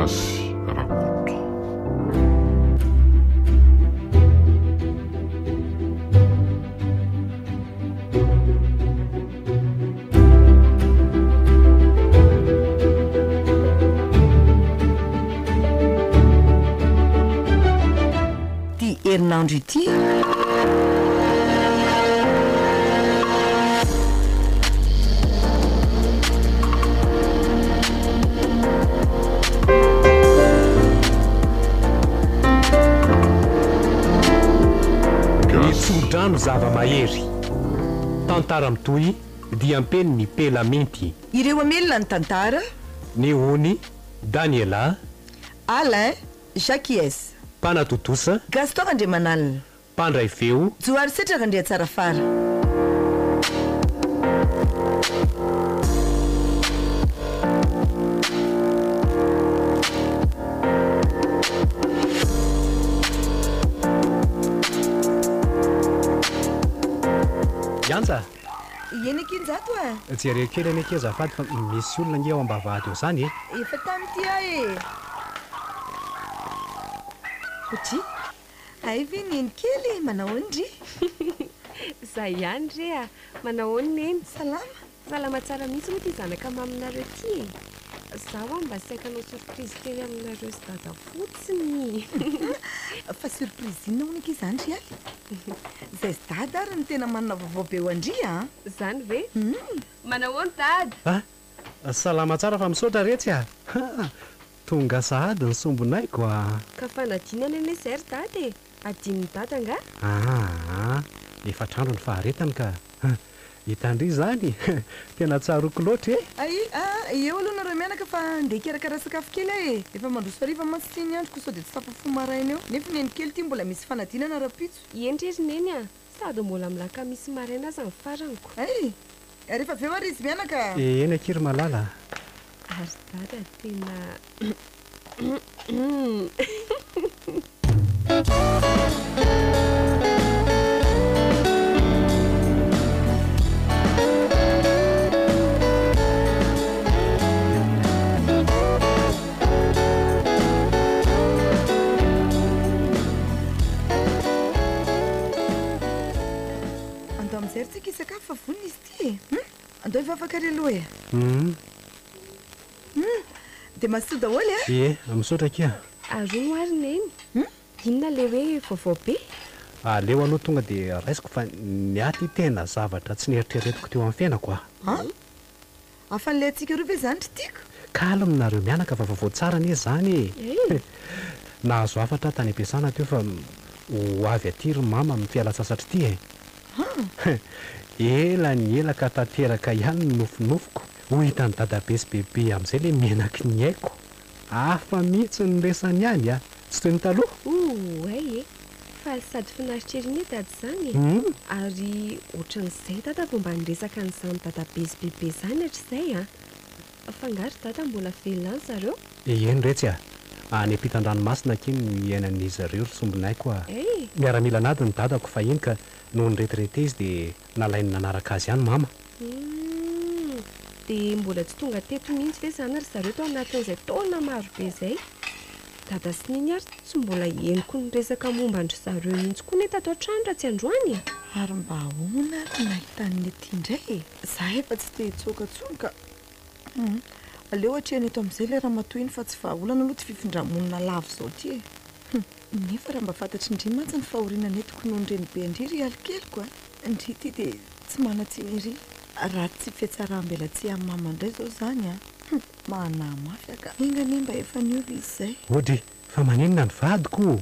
Gasy Rakoto. Ity herinandro ity. Ny tsodrano zava-mahery. Tantara mitohy, diam-penin'i Pelaminty. Ireo hamelona ny tantara. Ny ony, Daniela. Alain, Jacquies. Mpanatontosa. Gaston Randriamanalina. Mpandray feo. Joharisetra Randriatsarafara. Iantsa! Eny akia Njato a! Jereo kely anie akia azafady fa misy olona ange ao ambavahady ao zany e! Efa tamin'ity aho e! Dry! Hay ve neny kely e! Manao ahoana ndry? Zay ihany re a! Manao ahoana neny? Salama! Salama tsara mihitsy moa ity zanaka maminareo ity e! Za hoa mba saika hanao surprise kely aminareo sy dada fotsiny. Fa surprise inona hono akia izany ry Aly? Zay sy dada ary no tena manana vaovao be ho an-dry a! Zany ve? Manao ahoana dada? Ah! Salama tsara fa misaotra retsy a! Tonga sahady ny sombinaiko a! Ka fanadinana anie izay ry dada e! Adinon'i dada angaha? Aa! Efatr'andro ny faharetany ka! Hitan-dry izany? Tena tsaroako loatra e! Ay a! Eo aloha nareo mianaka fa ndeha hikarakara sakafo kely aho e! Efa mandroso hariva mantsy ity ny andro ko sao dia tsy tafafoha maraina eo. Nefa neny kely ity mbola misy fanadinana rahampitso. Eny re ry neny a! Sady mbola milakamisy maraina aza ny faraniko. Ay! Rehefa avy eo ary izy mianaka. Eny akia ry malala a! Ary dada tena Andao amin'izay ry tsika hisakafo fa vonona izy ity e! Hum! Andao hivavaka ary aloha e! Hum! Hum! Dia mazotoa daholo e! Ie, misaotra akia. Ary hono ary Neny, Hum? inona ilay hoe vaovao be? Aleo aloha tonga dia raisiko fa ny ahy ity tena zavatra tsy neritreretiko teo amin'ny fiainako a! An? Hafan'ilay antsika roa ve izany ry tiako? Calme nareo mianaka fa vaovao tsara anie izany e! Nahazo hafatra aho tany am-piasana teo fa ho avy aty ry mama amin'ny fialan-tsasatra ity e! Ela ny ela ka tanteraka ihany ny nofinofiko, ho hitan'i dadabe sy bebe amin'izay ilay menaky ny aiko. Hafa mihitsy ny resany any a! Tsy toy ny taloha. Ouay e! Faly sady finaritra ery anie dada izany e! Ary ohatran'izay dada vao mba niresaka an'izany dadabe sy bebe izany hatrizay a! Fa angaha ry dada mbola velona any zareo? Eny retsy a! Any ampitan-dranomasina akia no iainan'izy ireo ry sombinaiko a! Hey! Miaramila an'ady ny dadako fahiny ka noho ny retraité izy dia nalainy nanaraka azy ihany mama. Humm! Dia mbola tsy tonga teto mihitsy ve izany ry zareo tao anatin'izay taona maro be izay? Dada sy Neny ary tsy mbola henoko niresaka momba an-dry zareo mihitsy koa anie tato an-trano raha tsy androany e! Ary mba ahoana ary no nahitan'ny aty indray e? Za efa tsy te hitsoaka intsony ka. Humm! Aleo atrehina eto amin'izay ilay ramatoa iny fa tsy vahaolana aloha ity fifindra-monina lava izao ity e! Humm! Nefa raha mba fantatry ndry mantsy ny fahoriana nentiko noho ny renibe an-dry ry alikeliko a! Ndry ity dia tsy manan-tsiny ery. Raha tsy fihatsaram-belatsihy amin'i mama indray izao izany an! Hum! Mahanahy mafy aho ka! Enga anie mba efa niova izy izay. Odry, fa maninona ny vadiko?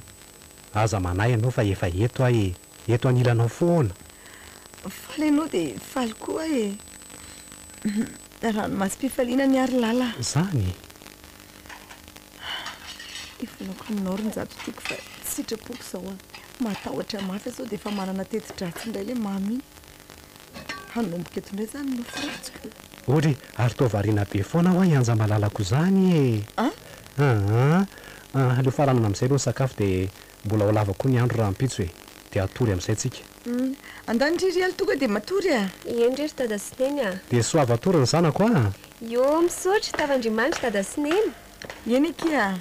Aza manahy ianao fa efa eto aho e! Eto anilanao foana. Faly ianao dia faly koa aho e! Hum! Ranomasom-pifaliana ny ahy ry Lala a! Izany? Ifonako aminao ry Njato tiako fa tsy sitrapoko izao an! Matahotra mafy aho sao dia efa manana teti-dratsy indray ilay mamy iny. Hanomboka eto indray izany ny nofy ratsiko. Odry, ary toa variana be foana hoa i Anja malalako izany e! An? Aa! Aleo faranana amin'izay aloha ny sakafo dia mbola ho lava koa ny andro rahampitso e! Dia hatory amin'izay tsika. Hum! Andany ry Rialy tonga dia matory a! Eny re ry dada sy neny a! Dia soava tory ny zanako a! Iô, misaotra, tavandrimandry dada sy neny. Eny akia a!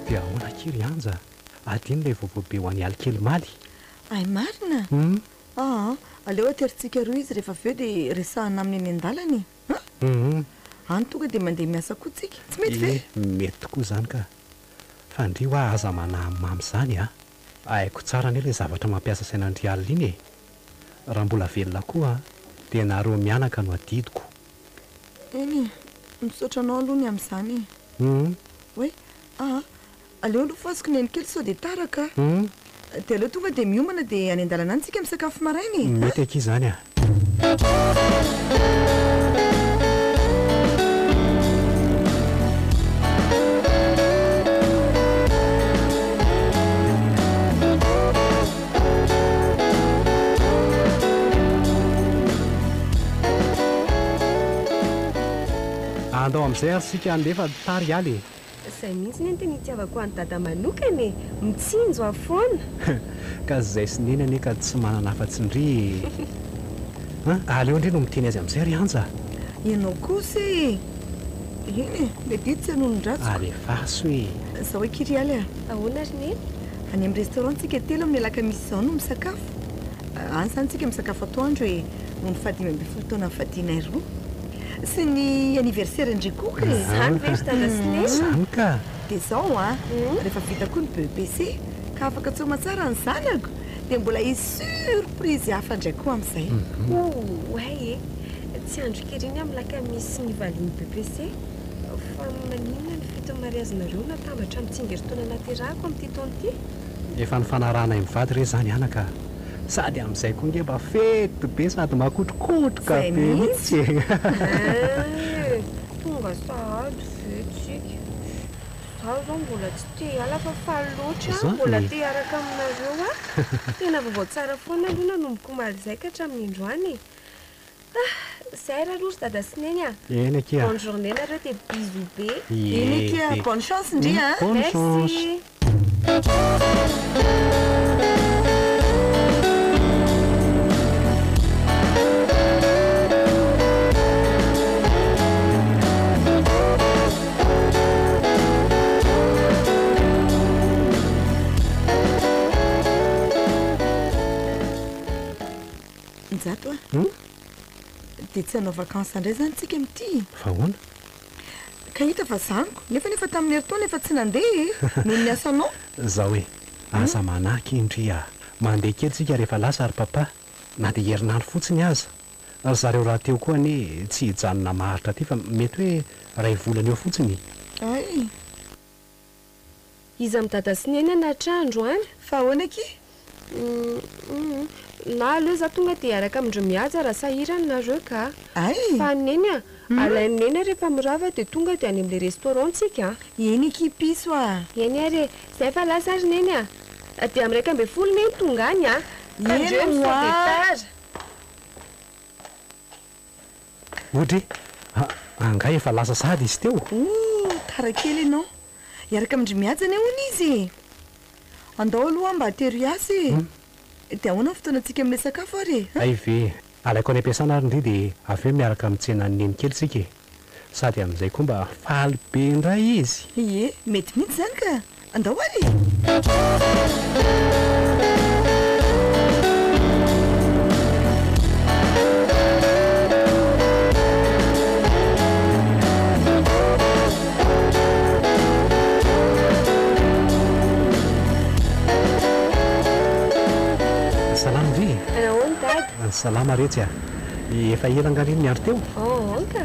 Dia ahoana akia ry Anja? Adino ilay vaovao be ho an'i Alikely omaly. Hay marina? Aa, aleo aterintsika roa izy rehefa avy eo dia resahana aminy eny an-dalana e! An! Any tonga dia mandeha miasa koa tsika, tsy mety ve? Ie, mety tokoa izany ka! Fa ndry hoa aza manahy mamy izany a! Haiko tsara anie ilay zavatra mampiasa saina an-dry alina iny e! Raha mbola velona koa dia nareo mianaka no adidiko. Eny e, misaotra anao aloha ny amin'izany e! Oay, aa, Aleo aloha fosiko neny kely sao dia tara ka. Dia aleo tonga dia miomana dia any an-dalana any tsika misakafo maraina e! Mety akia izany a! Andao amin'izay ary isika handefa tara hiala e! Zay mihitsy anie no tena itiavako an'i Dada manokana e! Mitsinjo aho foana! Ka zay sy Neny anie ka tsy manana afa-tsy ndry e! An! Aleo ndry no miteny azy amin'izay ry Anja a! Ianao kosa e! Eny e! Ilay didy tsy hanonon-dratsiko. Alefaso e! Zao akia ry Aly a! Ahoana ry Neny? Any amin'ny restaurant tsika telo amin'ny alakamisy izao no misakafo. Any izany tsika misakafo atoandro e! Noho ny fahadimy ambin'ny folo taona nivadianay roa. Sy ny anniversaire-ndry koa e! Izany ve ry Dada sy Neny? Izany ka! Dia izao an, rehefa vita koa ny BEPC, ka afaka tsoa-matsara ny zanako, dia mbola hisy surprise hafa indray koa amin'izay. Oay e! Tsy andro kely iny amin'ny lakamisy ny valian'ny BEPC. Fa maninona ny fetin'ny mariazinareo no atambatra amin'ny tsingerin-taona nahaterahako amin'ity taona ity? Efa nifanarahanay mivady re izany anaka a! Sady amin'izay koa nge mba fety be sady makotrokotroka Zay be mihitsy. mihitsy e! Eeh! Tonga sahady ve tsika? Izaho izao mbola tsy te hiala fa faly loatra aho mbola Izany? te hiaraka aminareo aho. Tena vaovao tsara foana aloha nanomboka omaly izay ka hatramin'ny androany e! Ah! Zay ary aloha ry dada sy neny a! Eny akia. Bonne journée nareo dia bisous be. Eny Ie akia, dia bonne chance ndry a! Bonne chance. Merci. Njato a! Dia tsy hanao vacances indray izany tsika amin'ity? Fa ahoana? Ka hita fa zaniko, nefa nefa tamin'ny herintaona efa tsy nandeha e! Noho ny asanao. Zao e, aza manahy akia ndry a! Mandeha kely tsika rehefa lasa ry papa, na dia herinandro fotsiny aza. Ry zareo rahateo koa anie tsy hijanona maharitra aty fa mety hoe iray volana eo fotsiny. Hay! Iza amin'i dada sy neny hanatitra ahy androany? Fa ahoana akia? Humm na aleo za tonga dia hiaraka amin-dry Mihaja raha sahirana nareo ka. Hay! Fa neny a! Alain'i neny rehefa mirava dia tonga dia any amin'ilay restaurant tsika a! Eny akia piso a! Eny ary e! Zay fa lasa ary neny a! Dia amin'ny 11 neny tonga any a! Eny Tandremo sao dia hoa! tara! Odry! Angaha efa lasa sahady izy teo? Ooh! Tara kely ianao. Hiaraka amin-dry Mihaja anie hono izy e! Andao aloha aho mba atero hiasa e! Dia ahoana ny fotoanantsika amin'ilay sakafo ary e? Hay ve! Alaiko any am-piasana ary ndry dia avy eo miaraka mitsena an'i Neny kely tsika e! Sady amin'izay koa mba faly be indray izy! Ie, mety mihitsy izany ka! Andao ary e! Salama ndry e! Ahoana dada? Salama retsy a! Efa ela angaha ry niandry teo? Ôh ka!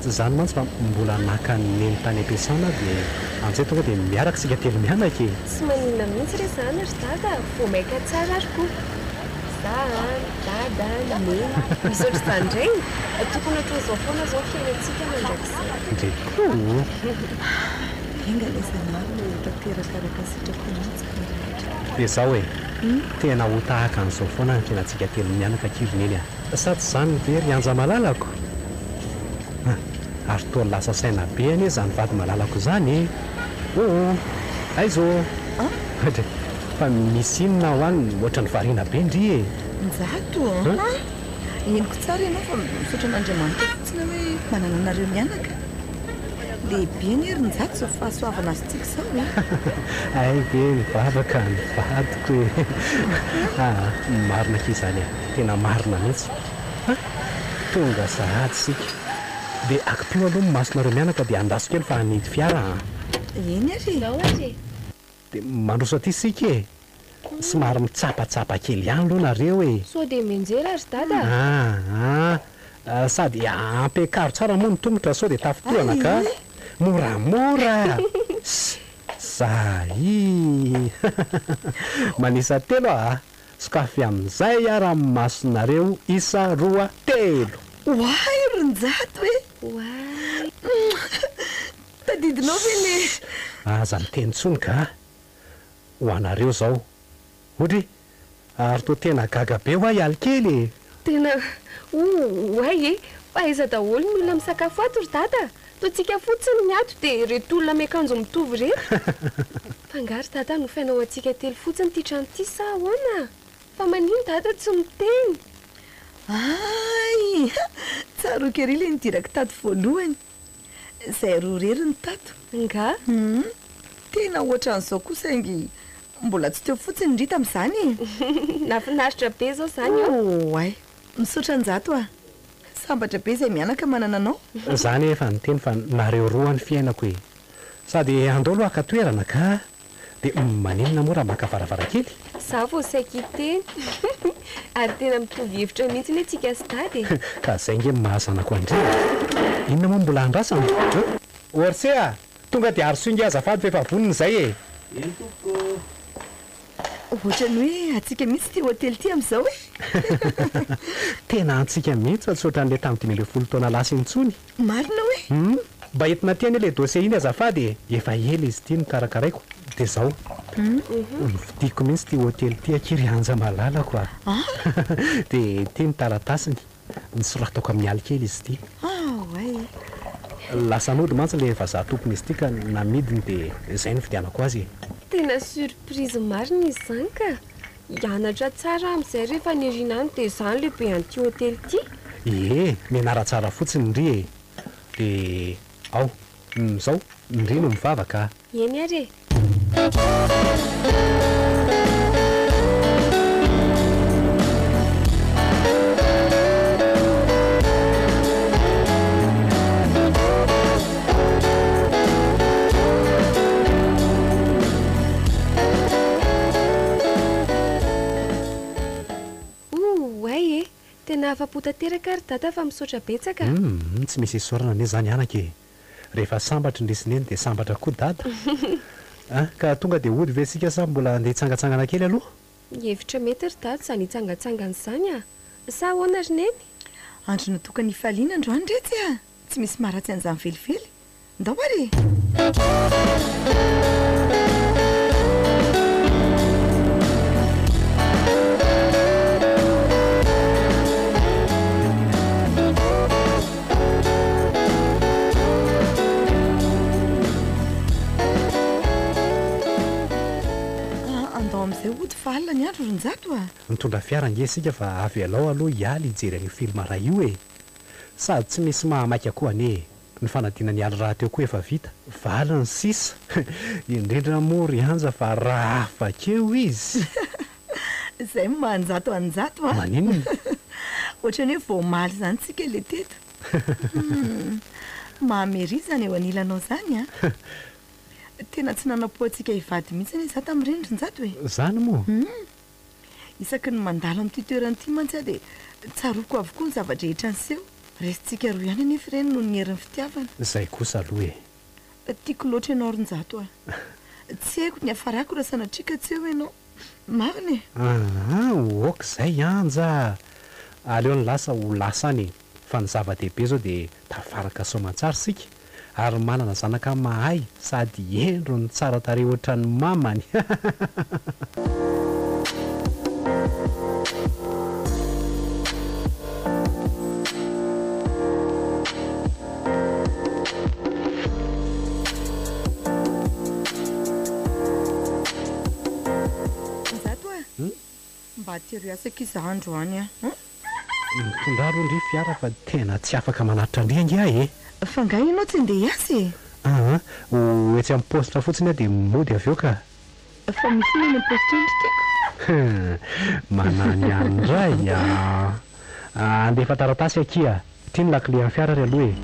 Tsy izany mantsy fa mbola naka an'i Neny tany am-piasana aho dia amin'izay tonga dia miaraka isika telo mianaka e! Tsy maninona mihitsy re izany ry dada a! Vao maika tsara ary koa! Za an, dada, neny, misaotra izany indray e! Tokony ohatran'izao foana izao ny fiainantsika mandrakizay. Ndry koa o! Enga anie Zanahary no ho tanteraka araka ny sitrapony mihitsy ny rehetra. Dia izao e! Tena ho tahaka an'izao foana ny fiainantsika telo mianaka akia ry Neny a! Sa tsy izany ve ry Anja malalako? Ary toa lasa saina be anie izany vady malalako izany e! Oo! Aiza ô? An? Fa misy inona ao any ohatran'ny variana be ndry e? Njato an! Henoko tsara ianao fa misaotra an'Andriamanitra fotsiny aho hoe manana anareo mianaka. Lehibe anie ry Njato izao fahasoavana azontsika izao e! Hay ve mivavaka ny vadiko e! Aa, marina akia izany e! Tena marina mihitsy. Ha! Tonga sahady isika. Dia akipio aloha ny masonareo mianaka dia andraso kely fa hanidy fiara an! Eny ary e! Ndao ary e! Dia mandroso aty isika e! Somary mitsapatsapa kely ihany aloha nareo e! Sao dia mianjera ry dada? Aa! Sady ampiakaro tsara moa ny tongotra sao dia tafintohana ka! Moramora! Zay! Manisa telo aa! Sokafy amin'izay ara ny masonareo isa roa telo! Oay ry Njato e! Oay! Tadidinao ve le. Aza miteny intsony ka! Ho anareo izao. Odry! Ary toa tena gaga be hoa i Alikely e! Tena oay e! Fa aiza daholo ny olona misakafo ato ry dada? Toa tsika fotsiny ny ato dia ireto olona miakanjo mitovy ireto. Fa angaha ry dada nofaina ho antsika telo fotsiny ity trano ity sa ahoana? Fa manino dada tsy miteny? Hay! Tsaroako ery ilay nidirako tato voalohany. Izay roa irery no tato. Nga? Hum. Tena ohatran'izao koa saingy mbola tsy teo fotsiny ndry tamin'izany e! Nahafinaritra be izao izany an! Oay! Misaotra Njato a! Sambatra be izay mianaka manana anao. Za anie efa niteny fa nareo roa ny fiainako e! Sady andao aloha haka toerana ka! Dia maninona moa raha maka varavarankely? Za vao saiky hiteny. Ary tena mitovy hevitra mihitsy anie tsika sy dada e! Ka zay nge maha zanako an-dry e! Inona moa mbola andrasana an? Orse a! Tonga dia arosoy nge azafady fa efa vonona izay e! Eny tompoko ô! Ohatran'ny hoe antsika mihitsy ity hotely ity amin'izao e! Tena antsika mihitsy fa tsy ohatran'ilay tamin'ny 15 taona lasa intsony. Marina hoe? Hum! Mba entina aty anie ilay dossier iny azafady e! Efa ela izy ity no karakaraiko. Dia izao. Novidiako mihitsy ity hotely ity akia ry Anja malalako a! Dia ity ny taratasiny. Nosoratako amin'ny alikely izy ity. Ah ouais! Lasa nody mantsy ilay vazaha tompon'izy ity ka namidiny dia izay nividianako azy e! Tena surprise marina izy izany ka! Hianatra tsara aho amin'izay rehefa any aoriana any dia izaho no lehibe an'ity hotely ity. Ie, mianara tsara fotsiny ndry e! Dia ao, izao, ndry no mivavaka a! Eny ary e! Ouay e! Tena afa-po tanteraka ry Dada fa misaotra betsaka a! Humm, tsy misy isaorana anie izany anaka e! Rehefa sambatra ndry sy neny dia sambatra koa Dada a! Ka tonga dia hody ve isika sa mbola handeha hitsangatsangana kely aloha? Hevitra mety ry Dada izany hitsangatsangana izany a! Sa ahoana ry Neny? Andro natokana hifaliana androany retsy a! Tsy misy maharatsy an'izany velively. Ndao ary e! Andao amin'izay hody fa alina ny andro ry Njato a! Mitondra fiara ange isika fa avelao aloha hialy hijery an'io film iray io e! Sady tsy misy mahamaika koa anie e! Ny fanadinan'i Aly rahateo koa efa vita, valiny sisa! Indrindra moa ry Anja fa raha afaka eo izy! Izay no maha Njato an'i Njato a! Maninona? Ohatran'ny hoe vao omaly izany tsika ilay teto. Humm! Mamy ery izany eo anilanao izany a! Tena tsy nanam-po antsika hivady mihitsy anie izaho tamin'ireny ry Njato e! Izany moa? Humm! Isaky ny mandalo amin'ity toerana ity mantsy aho dia tsaroako avokoa ny zava-drehetra niseho. Resintsika roa ihany anefa ireny noho ny herin'ny fitiavana. Izay kosa aloha e! Tiako loatra ianao ry Njato a! Tsy haiko ny hiafarako raha sanatria ka tsy eo ianao. Marina e! Aa, ok izay Anja a! Aleo ny lasa ho lasa any e! Fa ny zava-dehibe izao dia tafaraka soamantsara isika ary manana zanaka mahay sady hendry no tsara tarehy ohatran'ny mamany. Mba atero hiasa akia za androany a! Mitondrà aloha ndry fiara fa tena tsy afaka manatitra ndry ange aho e! Fa angaha ianao tsy handeha hiasa e? Aa, ho etsy amin'ny paositra fotsiny aho dia mody avy eo ka! Fa misy inona any amin'ny paositra any ry tiako? Hum, manany ihany indray a! Handefa taratasy akia! Ity ny lakile an'ny fiara ary aloha e!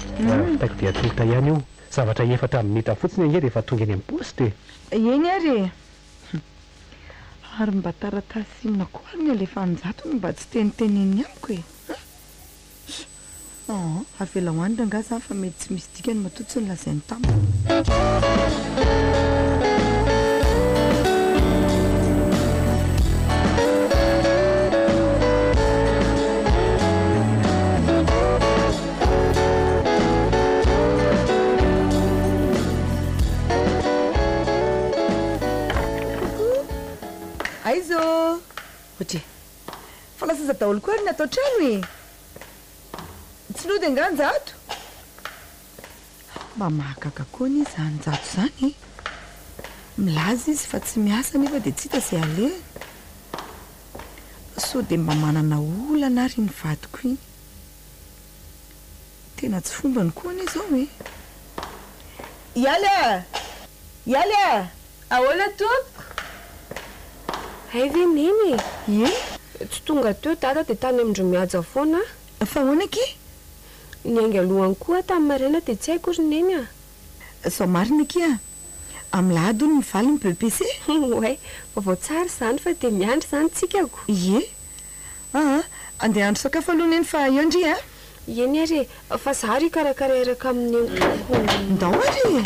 Vitaiko dia atolotra ihany io. Zavatra efatra minitra fotsiny ange dia efa tonga eny amin'ny paositra e! Eny ary e! Ary mba taratasy inona koa ary ny alefa an-jato no mba tsy teniteneniny amiko e! An! Avelao any rangahy zany fa mety tsy misy dikany matoa tsy nolazainy tamiko. Coucou! Aiza ô? Ohatry e! Fa lasa aiza daholo koa ary ny ato an-trano e? Tsy nody angaha Njato? Mba mahagaga koa anie izany Njato izany e! Milaza izy fa tsy miasa nefa dia tsy hita izay alehany. Sao dia mba manana olana ary iny vadiko iny? Tena tsy fombany koa anie izao e! Ialy a! Ialy a! Ahoana tompoko? Hay ve Neny e? Ie? Tsy tonga teo Dada dia tany amin-dry Mihaja foana aho. Fa ahoana akia? Niainga alohany koa aho tamin'ny maraina dia tsy haiko ry Neny a! Izao marina akia, amin'ny lahady hono mivaly ny BEPC? Oay, vaovao tsara izany fa dia miandry izany tsika ko! Ie. Aa, andeha hahandro sakafo aloha Neny fa eo ndry a! Eny ary e, fa za ary hikarakara hiaraka amin'i Neny ko. Ndao ary e!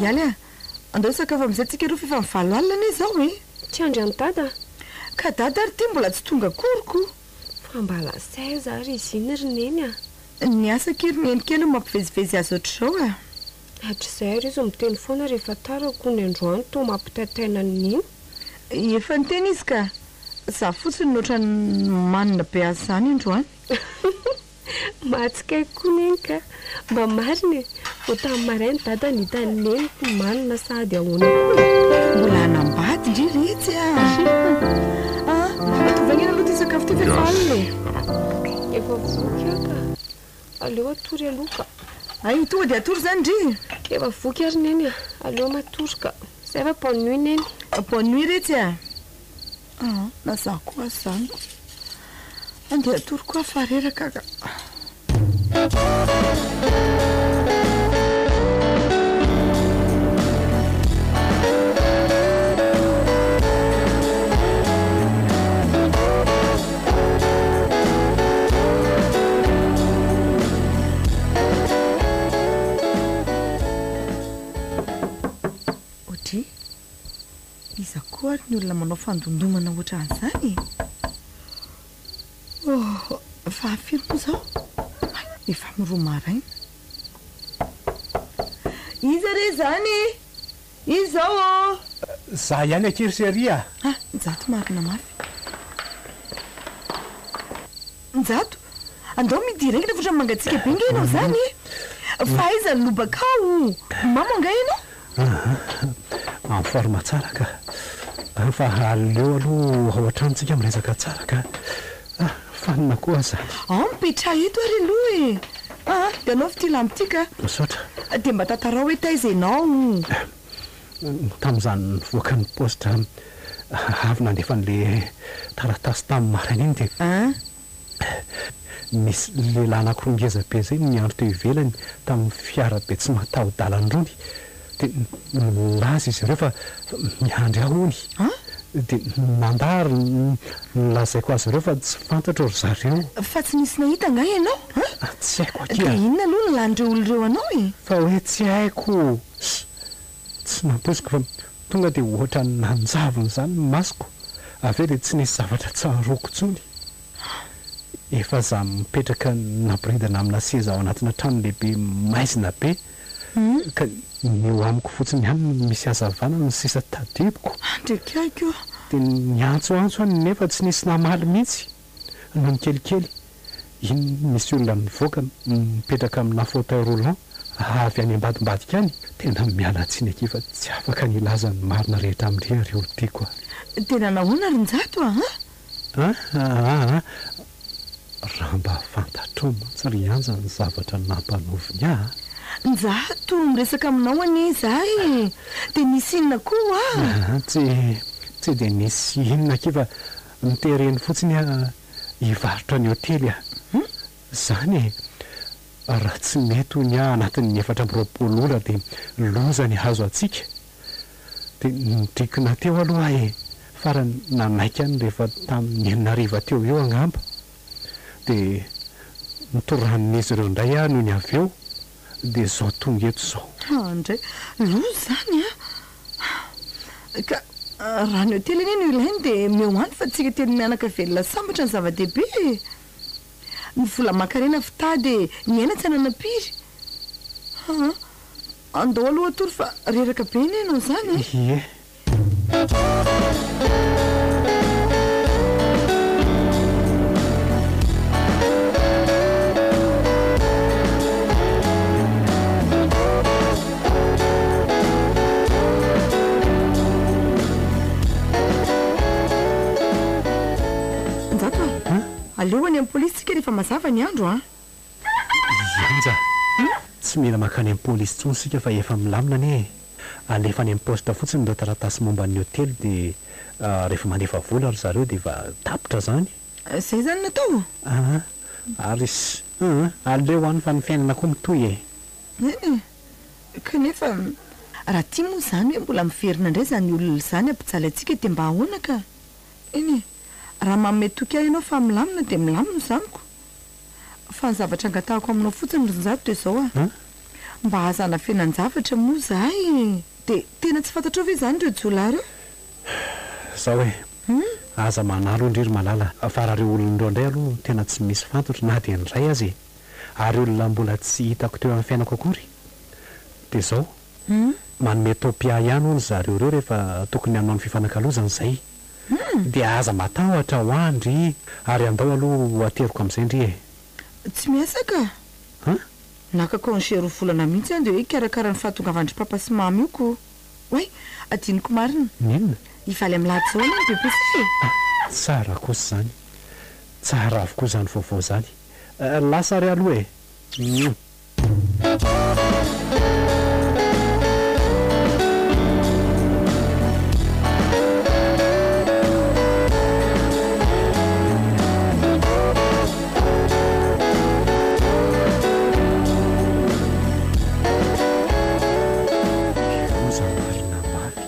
Ialy a! Andao hisakafo amin'izay tsika roa f'efa mivalo alina anie izao e! Tsy andry an'i Dada? Ka Dada ary ity mbola tsy tonga akory ko! Fa mba lasa aiza ary izy iny ry Neny a? Ny asa akia ry Neny kely no mampivezivezy azy ohatr'izao a! Hatrizay ary izy miteny foana rehefa tara ko ny androany toa mampitaitaina an'i Neny. Efa niteny izy ka! Za fotsiny no ohatran'ny manina be azy izany androany. Mahatsikaiky koa Neny ka! Mba marina e! Vao tamin'ny maraina Dada no hitan'i Neny ko manina sahady ahoana koa e! Mbola hanambady ndry retsy a! Ah! Ataovy haingana aloha ity sakafo ity fa efa alina e! Efa voky aho ka! Aleo hatory aloha ka! Hay, tonga dia hatory izany ndry? Efa voky ary Neny a! Aleo matory ka! Zay fa bonne nuit Neny! Bonne nuit retsy a! Aa na za koa aza zany ko. Andeha hatory koa aho fa reraka ka. Audrey. Iza koa ary ny olona manao fandondomana ohatran'izany e? Oh, fa firy moa izao? Hay, efa amin'ny roa maraina. Iza re izany e? Iza izao ô? Za ihany akia ry chérie a! Ah, Njato marina mafy. Njato, andao midi raikitra fa ohatran'ny mangatsiaka be ange ianao izany e! Fa aiza ny lobakao? Mamo angaha ianao? Aha, en forme tsara ka. Fa aleo aloha ao an-trano tsika miresaka tsara ka. Ah, fanina koa aza izany. Ao mipetraha eto ary aloha e. Ah, dia anaovy ity lamba ity ka. Misaotra. Dia mba tantarao hoe taiza ianao. Tamin'izaho nivoaka ny paositra avy nandefa an'ilay taratasy tamin'ny maraina iny dia. Ah. Nisy lehilahy anankiroa ngeza be izay niandry teo ivelany tamin'ny fiara be tsy mataho-dalana irony, dia nilaza izy ireo fa miandry ahy hono. Dia nandà ary nolazaiko azy ireo fa tsy fantatro ry zareo. Fa tsy nisy nahita angaha ianao an? Tsy haiko akia. Dia inona aloha no lanin'ireo olona ireo anao e? Fa hoe tsy haiko. Tsy nampoiziko fa tonga dia ohatran'ny nanjavona izany ny masoko, avy eo dia tsy nisy zavatra tsaroako intsony. Efa za mipetraka nampiridana amina seza ao anatina trano lehibe maizina be. Ka ny eo amiko fotsiny ihany no misy hazavana no sisa tadidiko. Andriakaiky o! Dia niantsoantso aho nefa tsy nisy namaly mihitsy. Nony kelikely, iny nisy olona nivoaka mipetraka amina fauteuil roulant avy any ambadimbadika any. Tena miala tsiny akia fa tsy afaka ny hilaza ny marina rehetra amin-dry ry olon-tiako a! Dia nanahoana ry Njato a? A a a! Raha mba fantatrao mantsy ry Anja ny zavatra nampanaoviny ahy a! Njato, miresaka aminao anie izaho e! Dia nisy inona koa hoa? Tsy tsy dia nisy inona akia fa notereny fotsiny aho hivarotra ny hotely a! Izany e! Raha tsy mety hoy ny ahy anatin'ny 24 ora dia loza ny hahazo antsika. Dia nidrikina teo aloha aho e! Farany nanaiky ihany rehefa tamin'ny enina hariva teo eo angamba. Dia notoranin'izy ireo indray aho nony avy eo, dia izao tonga eto izao. Andray, loza izany an! Ka raha ny hotely anie no ilainy dia omeo any fa tsika telo mianaka velona sambatra ny zava-dehibe e! Ny vola aman-karena fitady e! Ny aina tsy ananam-piry! Aa! Andao aloha hatory fa reraka be anie ianao izany e! Ie. Njato a! Aleo any amin'ny polisy tsika rehefa mazava ny andro a! Ianja, tsy mila mankany amin'ny polisy intsony isika fa efa milamina anie e! Alefa any amin'ny poste fotsiny ireo taratasy momba ny hotely dia rehefa mandefa vola ry zareo dia efa tapitra izany. Izay izany no atao? Aa, ary aa, aleo any fa ny fiainana koa mitohy e! Eny e! Kanefa raha tia moa izany hoe mbola miverina indray izany olona izany hampijaly antsika dia mba ahoana ka? Eny e! Raha manome toky ahy ianao fa milamina dia milamina izany ko! Fa ny zavatra angatahako aminao fotsiny ry Njato dia izao a! Mba aza anafenan-javatra moa izahay e! Dia tena tsy fantatrao ve izany ireo jiolahy ireo? Izao e! Aza manahy aloha ndry ry Malala fa raha ireo olona ireo indray aloha tena tsy misy fantatro na dia ny iray aza e! Ary olona mbola tsy hitako teo amin'ny fiainako akory. Dia izao, manome topia ihany hono zareo ireo rehefa tokony hanao ny fifanakalozana izay. Dia aza matahotra hoa ndry ary andao aloha ho ateriko amin'izay ndry e! Tsy miasa ka! An? Naka congé roa volana mihitsy aho dia hoe hikarakara ny fahatongavan-dry papa sy mama io ko! Oay! Adinoko marina! N'inona? Hivaly amin'ny lahady izao anie ny BEPC e! Ah! Tsara kosa izany! Tsara avokoa izany vaovao izany! Lasa ary aloha e! Mouh! Loza marina mafy.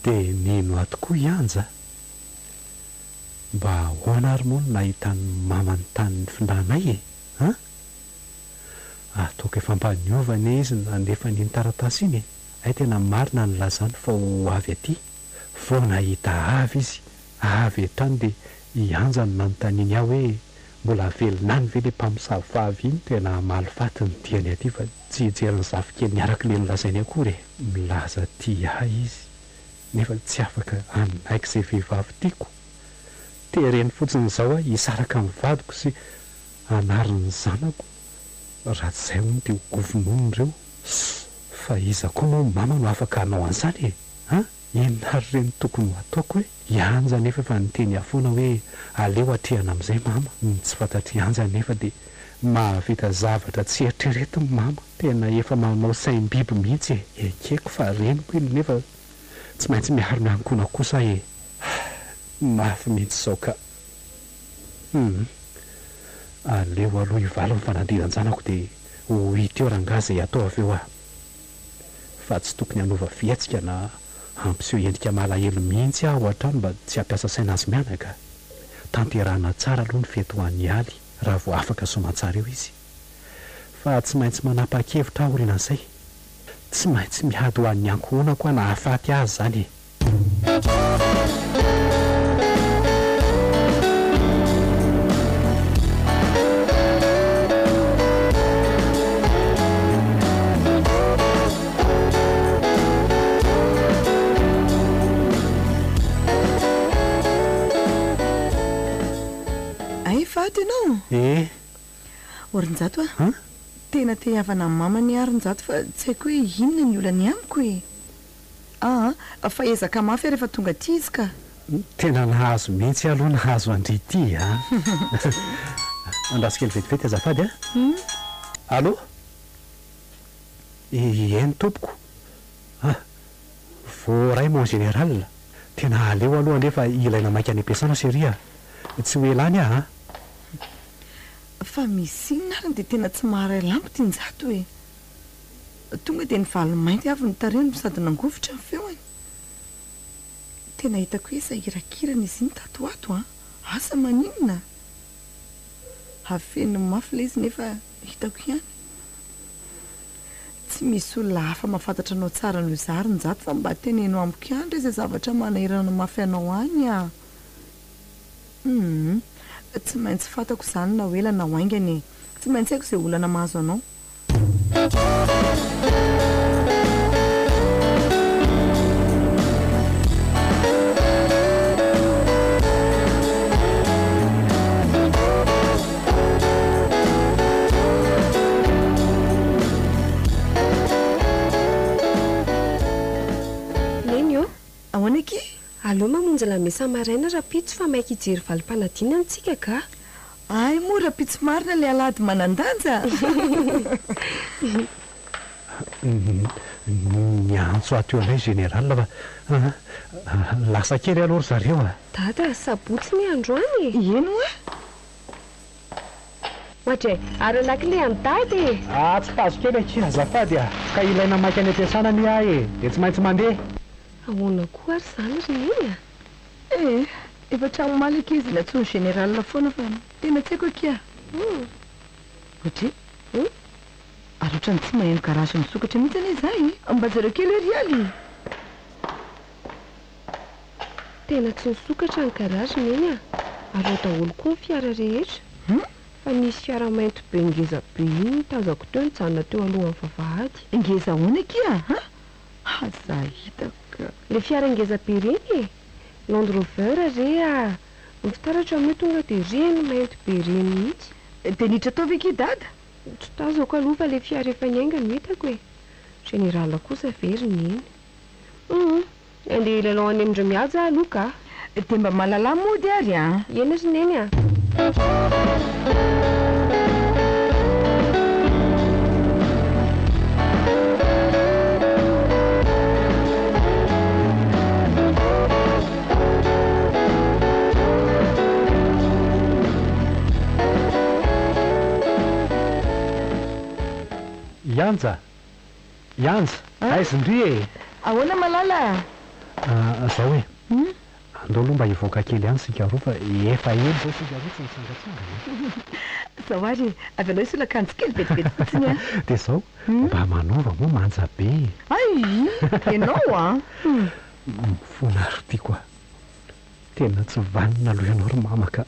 Dia nino ahy tokoa i Anja. Mba ahoana ary moa no nahitan'ny mamany tany nifindranay e? An? Ataoko efa mba niova anie izy nandefa an'iny taratasy iny e! Hay tena marina ny nilazany fa ho avy aty. Vao nahita avy izy, avy hatrany dia i Anja no nanontaniany ahy hoe mbola velona any ve ilay mpamosavy vavy iny? Tena hamaly faty ny diany aty fa tsy hijery ny zafikeliny araka ilay nolazainy akory e! Milaza tia ahy izy nefa tsy afaka hanaiky izay vehivavy tiako. Tereny fotsiny izao aho hisaraka amin'ny vadiko sy hanary ny zanako, raha tsy izay hono dia ho vonoiny ireo. Fa iza koa moa mama no afaka hanao an'izany e? An? Inona ary re no tokony ho ataoko e? I Anja anefa efa niteny ahy foana hoe aleo atrehana amin'izay mama. Ny tsy fantatr'i Anja anefa dia mahavita zavatra tsy eritreretiny mama. Tena efa manao saim-biby mihitsy e! Ekeko fa reniko iny nefa tsy maintsy miaro ny ankohonako kosa aho e! Mafy mihitsy izao ka! Humm! Aleo aloha hivaly ny fanadihadian-janako dia ho hita eo rangahy izay hatao avy eo ah! Fa tsy tokony hanova fihetsika na hampiseho endrika malahelo mihitsy aho ao an-trano mba tsy hampiasa saina azy mianaka. Tanterahina tsara aloha ny fety ho an'i Aly raha vao afaka soamantsara eo izy. Fa tsy maintsy manapa-kevitra aho aorianan'izay. Tsy maintsy miady ho an'ny ankohonako aho na hahafaty azy izany e! Njato ianao? Eh. O ry Njato a! Tena te hihavana amin'i mama anie aho ry Njato fa tsy haiko hoe inona ny olany amiko e! Aa fa ezaka mafy aho rehefa tonga aty izy ka! Tena nahazo mihitsy aloha nahazo an-dry ity a! Andraso kely vetivety azafady a! Allô? Eny tompoko a! Voaray mon général! Tena aleo aloha anefa ilaina maika any am-piasana chérie a! Tsy ho ela any aho a! Fa misy inona ary dia tena tsy maharay lambo ty Njato e! Tonga dia nivalo mainty avy ny tarehiny no sady nangovitra ny feony. Tena hitako hoe sahirakirana izy iny tato ho ato an! Asa maninona? Afeniny mafy ilay izy nefa hitako ihany. Tsy misy olona hafa mahafantatra anao tsara noho izaho ry Njato fa mba teneno amiko ihany re izay zavatra manahirana mafy anao any an! Humm. Tsy maintsy fantako izany na ho ela na ho haingana e! Tsy maintsy haiko izay olana mahazo anao. Neny ô! Ahoana akia? Aleo mamonjy lamesa maraina rapitso fa maika hijery valim-panadinana tsika ka! Hay moa rapitso marina ilay alahady manan-danja! Niantso ahy teo indray Général fa lasa kely aloha ry zareo a! Dada, sabotsy ny androany e! Eny hoa! Ohatra e! Ary lakile an'i Dada e! Ah, tsy tazo kely akia azafady a! Ka ilaina maika any am-piasana anie ahy e! Dia tsy maintsy mandeha! Ahoana koa ary izany ry Neny a? Eh! Efa hatramin'ny omaly akia izy nantsoin'i Général foana fa tena tsy haiko akia! Ohatry? Ary ohatran'ny tsy maheno garage misokatra mihitsy anie izahay e! Mba jereo kely hoe ry Aly! Tena tsy nisokatra ny garage Neny a! Ary ao daholo koa ny fiara rehetra. Fa nisy fiara mainty be ngeza be iny no tazako teo nijanona teo alohan'ny vavahady. Ngeza ahoana akia a? Aza hitako ka. Ilay fiara ngeza be ireny e! Land Rover re a! Ny fitaratra amin'io tonga dia ireny mainty be ireny mihitsy. Dia niditra tao ve akia Dada? Tsy tazako aloha fa ilay fiara efa niainga no hitako e! Général kosa ve ry Neny? Hum! Andeha hilalao any amin-dry Mihaja aho aloha ka! Dia mba malalà mody ary an! Eny ry Neny a! Ianja! Ianja! Aiza ndry e! Ahoana malala a? Ah, zao e. Andao aloha mba hivoaka kely any isika roa fa efa ela izao isika roa tsy nitsangatsangana e. Zao ary e, avelao hisolo akanjo kely vetivety fotsiny an. Dia izao, mba manaova moa manja be e. Hay! Ianao an! Mifona ary tiako a. Tena tsy vanona aloha ianao ry mama ka.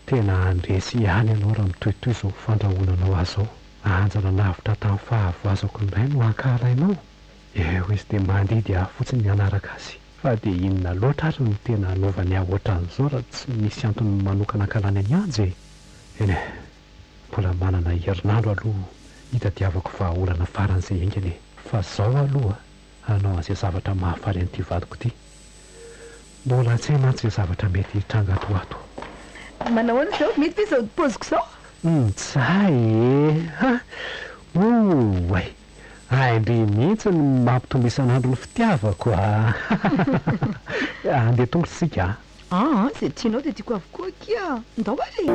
Tena handresy ihany ianao raha mitohitohy izao fandrahonanao ahy izao. Anja nanavotra tamin'ny fahavoazako indray no ankahalainao? Eo izy dia mandidy ahy fotsiny ny hanaraka azy. Fa dia inona loatra ary no tena hanaovany ahy ohatran'izao raha tsy misy antony manokana ankahalany an'i Anja e? Eny e, mbola manana herinandro aloha hitadiavako vahaolana faran'izay haingana e! Fa izao aloha hanao an'izay zavatra mahafaly an'ity vadiko ity. Mbola tsy hay mantsy izay zavatra mety hitranga ato ho ato. Manao ahoana izao? Mety ve izao paoziko izao? Ntsay e! Ha! Oay! Hain-dry mihitsy ny mampitombo isan'andro ny fitiavako a! Andeha tongotra isika a! Aa, izay tianao dia tiako avokoa akia! Ndao ary e!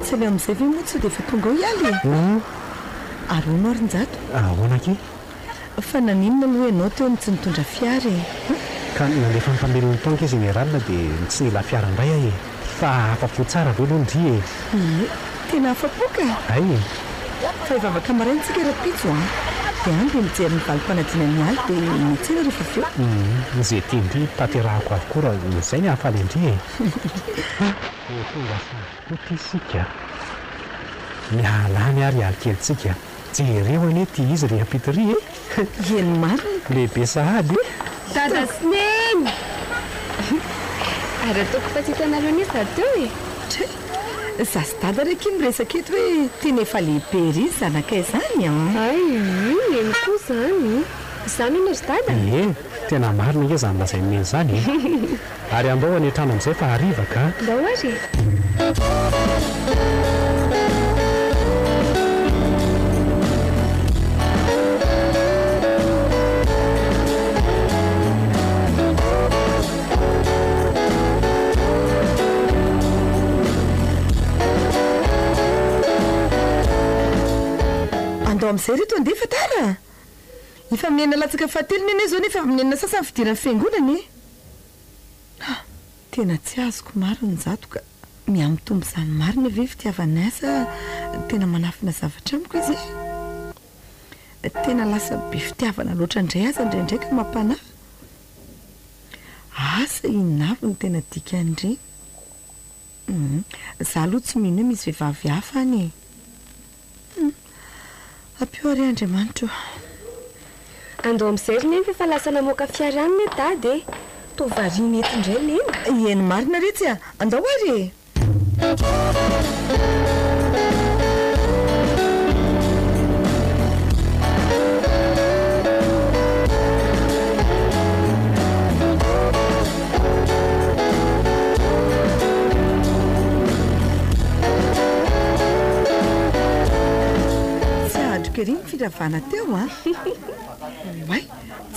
Tsy aleo amin'izay ve moa tsy dia efa tonga ao ialy e? Ary hono ary Njato? Ahoana akia? Fa naninona aloha ianao teo no tsy nitondra fiara e? Ka nalefa ny mpamelona tao ange Général dia tsy nila fiara indray aho e! Fa afa-po tsara ve aloha ndry e? Ie, tena afa-po ka! Hay e! Fa hivavaka maraina tsika rahampitso an! Dia any dia mijery ny valim-panadinan'i Aly dia miantsena rehefa avy eo. Hum, izay tian-dry tanterahako avokoa raha izay ny hahafaly an-dry e! Ho tonga sahady isika. Miala any ary alikelintsika. Jereo anie ity izy ry ampita ry e! Eny marina. Lehibe sahady e! Dada sy Neny! Ary ataoko fa tsy hitanareo anie za teo e! Tray! Za sy Dada re akia miresaka eto hoe tena efa lehibe ery ny zanakay izany an! Hay, io Neny koa izany! Izany hono ry Dada? Ie, tena marina ange izany lazain'i Neny izany e! Ary andao any an-trano amin'izay fa hariva ka! Ndao ary e! Andao amin'izay ry reto andeha fa tara a! Efa amin'ny enina latsaka fahatelony anie izao nefa avy amin'ny enina sasany fidiran'ny fiangonana e! Ha! Tena tsy azoko marina Njato ka! Mihamitombo izany marina ve fitiavana ahy sa tena manafina zavatra amiko izy e? Tena lasa be fitiavana loatra indray aza indraindray ka mampanahy. Asa inona avy no tena dikan'ireny? Hum, za aloha tsy mino hoe misy vehivavy hafa any e! Hum! Ampio àry Andriamanitra o! Andao amin'izay ry Neny fa efa lasa namoaka fiara any ne Dada e! Toa variana eto indray Neny. Eny marina retsy a! Andao àry e! Tsy andriko ery ny firavana teo an! Oay!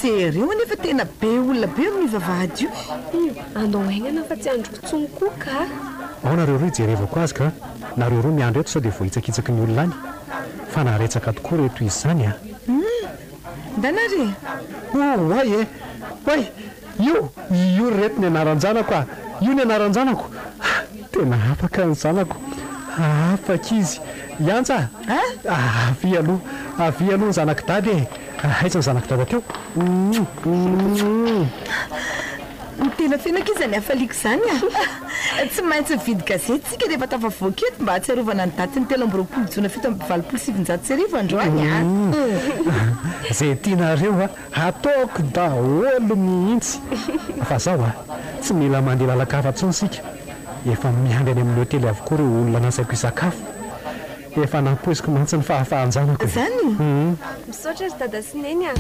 Jereo anie fa tena be olona be eo amin'io vavahady io e! Andao haingana fa tsy andriko intsony koa ka! Ao nareo roa hijerevako azy ka! Nareo roa miandry eto sao dia voahitsakitsaky ny olona any! Fa naretsaka tokoa reto izy izany an! Hum! Ndana ary e! Oay e! Oay! Io! Io ry reto ny anaran-janako a! Io ny anaran-janako! Tena afaka ny zanako! Afaka izy! Iantsa a! Avia aloha! Avia aloha ny zanak'i Dada e! Aiza ny zanak'i Dada teo? Ny tena feno akia izany hafaliako izany a! Tsy maintsy mividy gazety isika rehefa tafavoaka eto mba hahatsiarovana ny datin'ny 23 jona 1987 androany a! Izay tianareo a! Ataoko daholo mihitsy fa zao a! Tsy mila mandeha lalan-kafa intsony isika, efa miandry any amin'ny hotely avokoa ireo olona nasaiko hisakafo. Efa nampoiziko mantsy ny fahafahan-janako e! Zany? Hum. Misaotra ry dada sy neny a!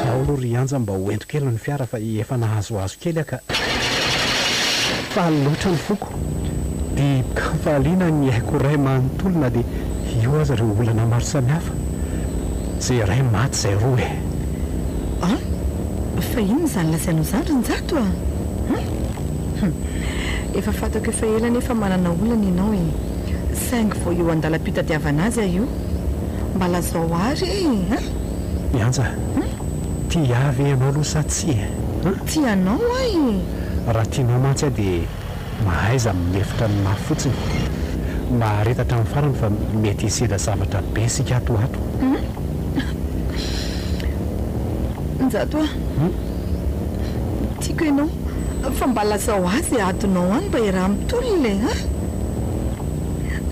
Ao aloha ry Anja mba ho ento kely ny fiara fa efa nahazoazo kely aho ka. Faly loatra ny foko. Dibo-kafaliana ny aiko iray manontolo na dia eo aza ireo olana maro samihafa. Izay iray maty izay roa e. An! Fa inona izany lazainao izany ry Njato a? Hum! Hum! Efa fantako efa ela anie fa manana olana ianao e! Saingy vao eo an-dalam-pitadiavana azy aho io. Mba lazao àry e! An! Miantsa, tia ahy ve ianao aloha sa tsia e? An! Tia anao aho e! Raha tianao mantsy aho dia mahaiza milefitra ny mafy fotsiny. Mahareta hatramin'ny farany fa mety hisedra zavatra be isika ato ho ato. Njato a! Tiako ianao fa mba lazao ahy izay adinao any mba iaraha-mitolona e! An!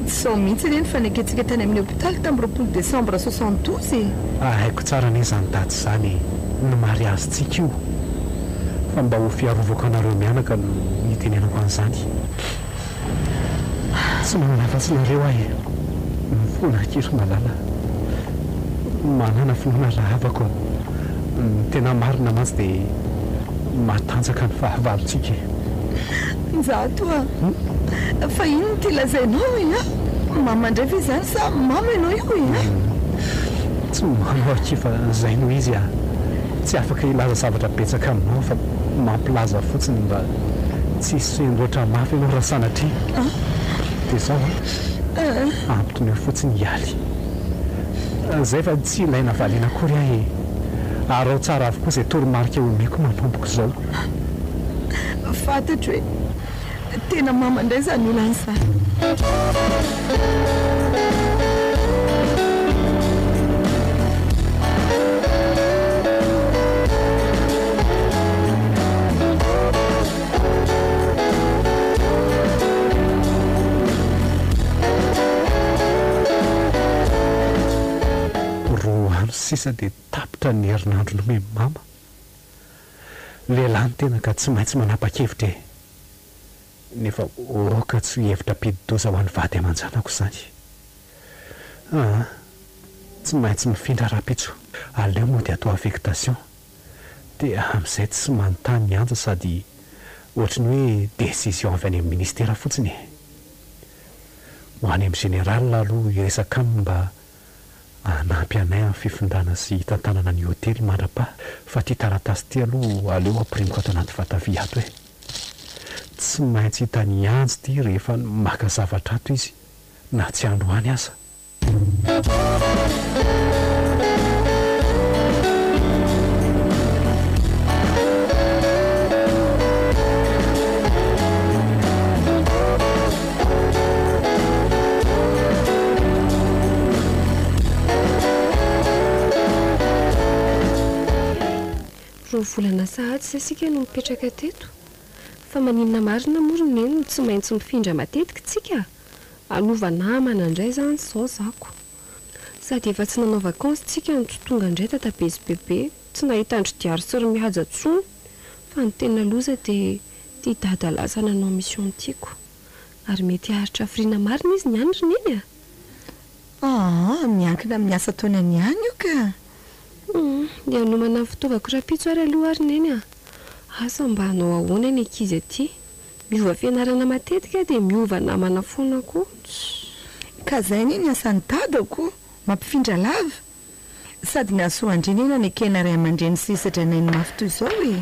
Tsy izao mihitsy anie ny fanekentsika tany amin'ny hopitaly tamin'ny 20 décembre 72 e! Haiko tsara anie izany daty izany e! Ny mariazintsika io! Fa mba ho fiarovako anareo mianaka no itenenako an'izany. Tsy manana afa-tsy nareo aho e! Mifona aky ry malala. Manàna finoana rahavako a! Ny tena marina mantsy dia matanjaka ny fahavalontsika e! Njato a! Fa inona ity lazainao e a? Mama indray ve izany sa mamo ianao io e a? Tsy mamo aky fa izay no izy a! Tsy afaka hilaza zavatra betsaka aminao fa mampilaza fotsiny mba tsy hisendoatra mafy ianao raha sanatria. Dia izao an, ampitoneo fotsiny i Aly. Izay fa tsy ilaina valiana akory aho e! Araho tsara avokoa izay toromarika omeko manomboka izao. Fantatro e! Tena mama indray izany olana izany. Roa andro sisa dia tapitra ny herinandro nomen'i mama. Lehilahy ny tena ka tsy maintsy manapa-kevitra e! Nefa aoka tsy ho hevitra hampidi-doza ho an'ny vady aman-janako izany. Aa! Tsy maintsy mifindra rahampitso. Aleo mody atao affectation. Dia amin'izay tsy manontany ny anja sady ohatry ny hoe décision avy any amin'ny ministera fotsiny e! Ho any amin'ny général aloha hiresaka aminy mba hanampy anay amin'ny fifindrana sy hitantanana ny hotely mandra-paha fa ity taratasy ity aloha aleo ampirimiko ato anaty vata vy ato e! Tsy maintsy hitan'i Anjy ity rehefa maka zavatra ato izy na tsy androany aza. Roa volana sahady izay isika no nipetraka teto. Fa maninona marina moa ry Neny no tsy maintsy mifindra matetika tsika? Hanova namana indray izany izao zako. Sady efa tsy nanao vacances tsika no tsy tonga indray dadabe sy bebe, tsy nahita an-dry Diary sy ry Mihaja intsony. Fa ny tena loza dia ity dada lasa nanao mission tiako. Ary mety haharitra hafiriana marina izy ny any ry Neny a! Aa, miankina amin'ny asa ataony any ihany io ka! Humm, dia hanomana ny fitaovako rahampitso ary aloha ary Neny a! Asa mba hanao ahoana ny ankizy aty? Miova fianarana matetika dia miova namana foana koa. Ka zay anie ny asan'i dada ko, mampifindra lava. Sady ny hasoan-dreny anie nanekena ray aman-dreny sy sedrainay ny mafy toy izao e.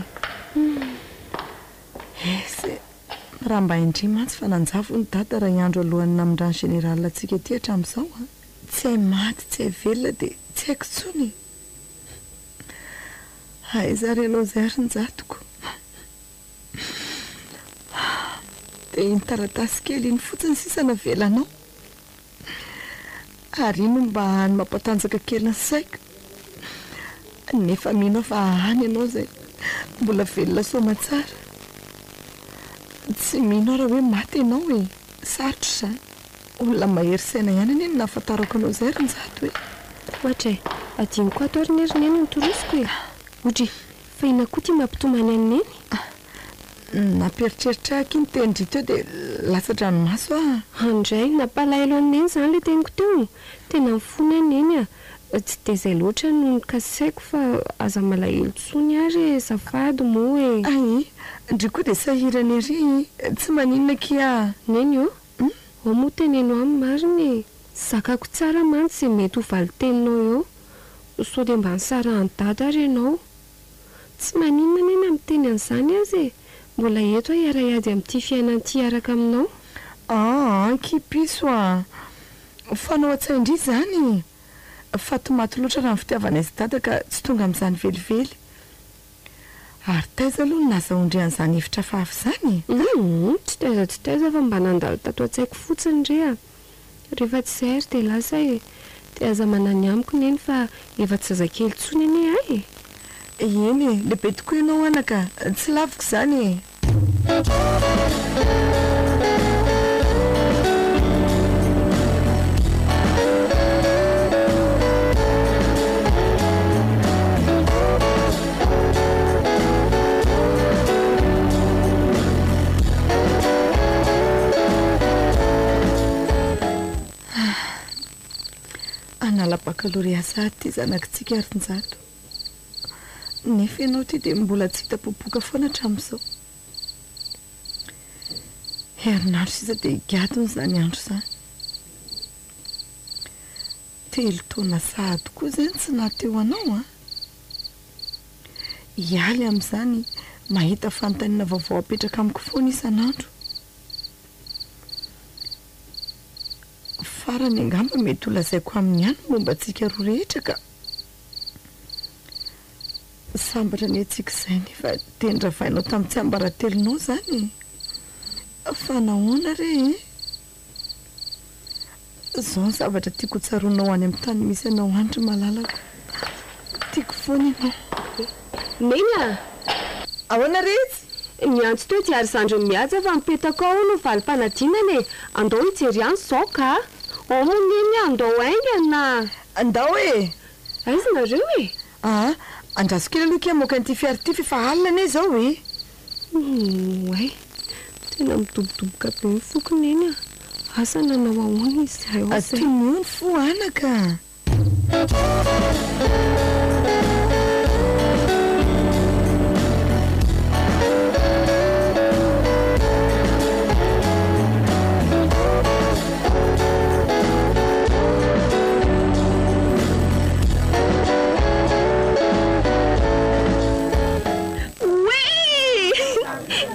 Ess e, raha mba hain-dry mantsy fa nanjavona i dada iray andro alohan'ny namindran'i général antsika aty hatramin'izao a. Tsy hay maty tsy hay velona dia tsy haiko intsony e. Aiza ary ianao izay ry Njatoko? Dia iny taratasy kely iny fotsiny sisa navelanao. Ary iny no mba hany mampatanjaka kely ny saiko. Nefa mino aho fa any ianao izay mbola velona soamantsara. Tsy mino aho raha hoe maty ianao e! Sarotra izany. Olona mahery saina ihany anie no nahafantarako anao izay ry Njato e! Ohatra e! Adinoko ato ary anie ry Neny ny torosiko e! Odry! Fa inona koa ity mampitomany an'i Neny? Nampieritreritra ahy akia ny tenin-dry teo dia latsa-dranomaso aho. Andray, nampalahelo an'i Neny izany ilay teniko teo? Tena mifona aho Neny a! Tsy dia izay loatra no nokasaiko fa aza malahelo intsony ary e, azafady moa e! Ay, ndry koa dia sahirana ery, tsy maninona akia a! Neny ô! Ao moa teneno aminy marina e! Zakako tsara mantsy izay mety ho valin-teninao eo. Sao dia mba nisarahan'i Dada ary ianao? Tsy maninona anie na miteny an'izany aza e! Mbola eto aho hiara-hiady amin'ity fiainana ity hiaraka aminao. Aa aky piso a! Fanao an-tsain-dry izany e! Fatimaty loatra raha ny fitiavanay sy Dada ka tsy tonga amin'izany velively. Ary taiza aloha no nazahoan-dry an'izany hevitra hafahafa izany e? Humm! Tsy taiza tsy taiza fa mba nandalo tato an-tsaiko fotsiny re a! Rehefa tsy izay ary dia lasa e! Dia aza manany amiko Neny fa efa tsy zazakely intsony anie aho e! Eny e! Lehibe tokoa ianao anaka, tsy laviko izany e! Hanala bakalorea sahady ity zanakitsika ry Njato. Nefa ianao ity dia mbola tsy hita popoka foana hatramin'izao. Herinandro sisa dia higadona izany andro izany. Telo taona sahady koa izany tsy naha-teo anao an! Hialy amin'izany mahita fanontaniana vaovao apetraka amiko foana isan'andro. Farany angamba mety ho lazaiko aminy ihany ny momba antsika roa rehetra ka. Sambatra anie tsika izay nefa dia niravainao tamin'ny tsiambaratelonao izany e! Fa nahoana re e? Izao ny zavatra tiako ho tsaroanao any amin'ny tany misy anao any ry malalako. Tiako foana ianao. Neny a! Ahoana re etsy? Niantso teo dia ry zandrin'i Mihaja fa mipetaka ao hono ny valim-panadinana e! Andao hijery ihany izao ka! Ao moa Neny a! Andao haingana! Andao e! Aiza nareo e? Aa! Andraso kely aloha akia hamoaka an'ity fiara ity f'efa alina anie izao e! Oay! Tena midobodoboka be ny foko Neny a! Asa nanao ahoana izy ireo izay? Tonio ny fo anaka a! Oay!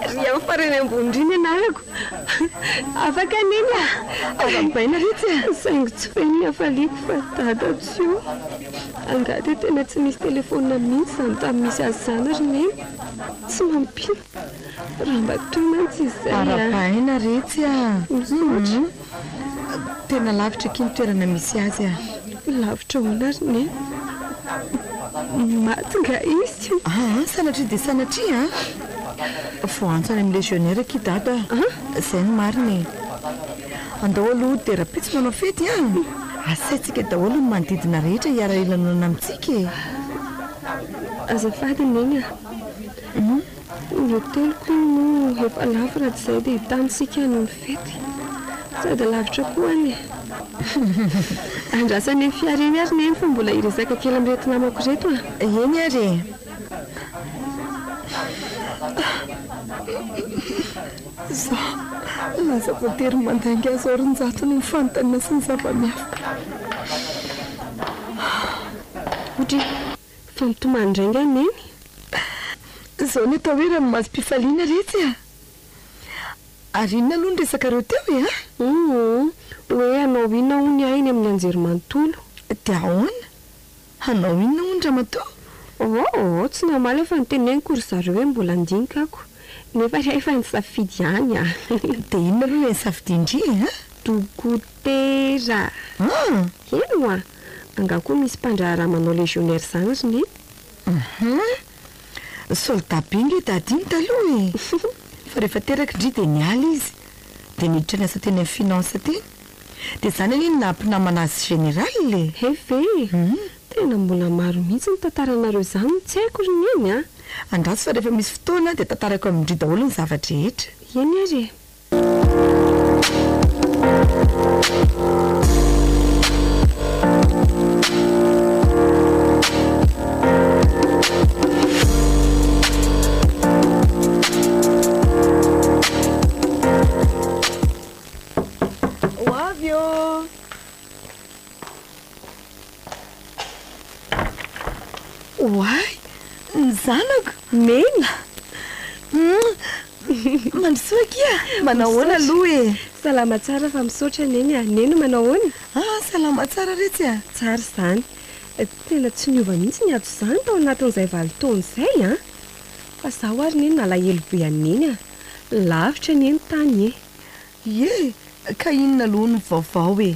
Ry amin'ny farany ambony indrindra ny anarako. Afaka Neny a! Arahabaina re tsy a! Saingy tsy feno ny hafaliako fa dada tsy eo. Angaha dia tena tsy nisy telefaonina mihitsy izany tamin'ny misy azy izany ry Neny? Tsy mampino. Raha mba teo mantsy izay a! Arahabaina re tsy a! Misaotra. Tena lavitra akia ny toerana misy azy a! Lavitra ahoana ry Neny? Maty nga izy? Aa, sanatria dia sanatria an! Voaantso any amin'ny Legionnaire akia Dada a! Izay no marina e! Andao aloha dia rahampitso manao fety an! Asaintsika daholo ny manodidina rehetra hiara-hilanonana amintsika e! Azafady Neny a! Ny hoteliko iny moa efa lafo raha tsy izay dia tany isika no nifety. Sady lavitra koa any e. Andrasana eny fiara eny ary Neny fa mbola hiresaka kely amin'ireto namako ireto a. Eny ary e. Izaho lasa voatery mandainga azy ao ry Njato noho ny fanontaniana sy ny zava-miafina. Odry, fa mitomany indray angaha Neny? Izao ny atao hoe ranomasom-pifaliana re tsy a! Ary inona aloha ny resakareo teo e a? Humm, hoe hanao inona hono aho eny amin'ny anjerimanontolo? Dia ahoana? Hanao inona hono ramatoa? Oh, tsy namaly aho fa noteneniko ry zareo hoe mbola handinika ako. Nefa ry ahy efa nisafidy ihany a! Dia inona aloha ilay nisafidian-dry e a? Dokotera! An! Eny oa! Angaha koa misy mpandraharaha manao legionnaire izany ry neny? Hum! Soldat be nge dada iny taloha e! Fa rehefa teraka ndry dia niala izy, dia niditra niasa teny amin'ny finance teny. Dia izany anie no naha mpinamana azy sy général e! Hay ve e! Tena mbola maro mihitsy ny tantaranareo izany no tsy haiko ry neny a! Andraso fa rehefa misy fotoana dia tantaraiko amin-dry daholo ny zava-drehetra. Eny ary e! Ho avy ô! Oay! Ny zanako! Neny! Mandrosoa akia! Manao ahoana aloha e? Salama tsara fa misaotra Neny a! Neny manao ahoana? Ah, salama tsara retsy a! Tsara izany. Tena tsy niova mihitsy ny ato izany tao anatin'izay valo taona izay an! Fa izaho ary Neny nalahelo be an'i Neny a! Lavitra anie ny tany e! Ie! Ka inona aloha no vaovao e?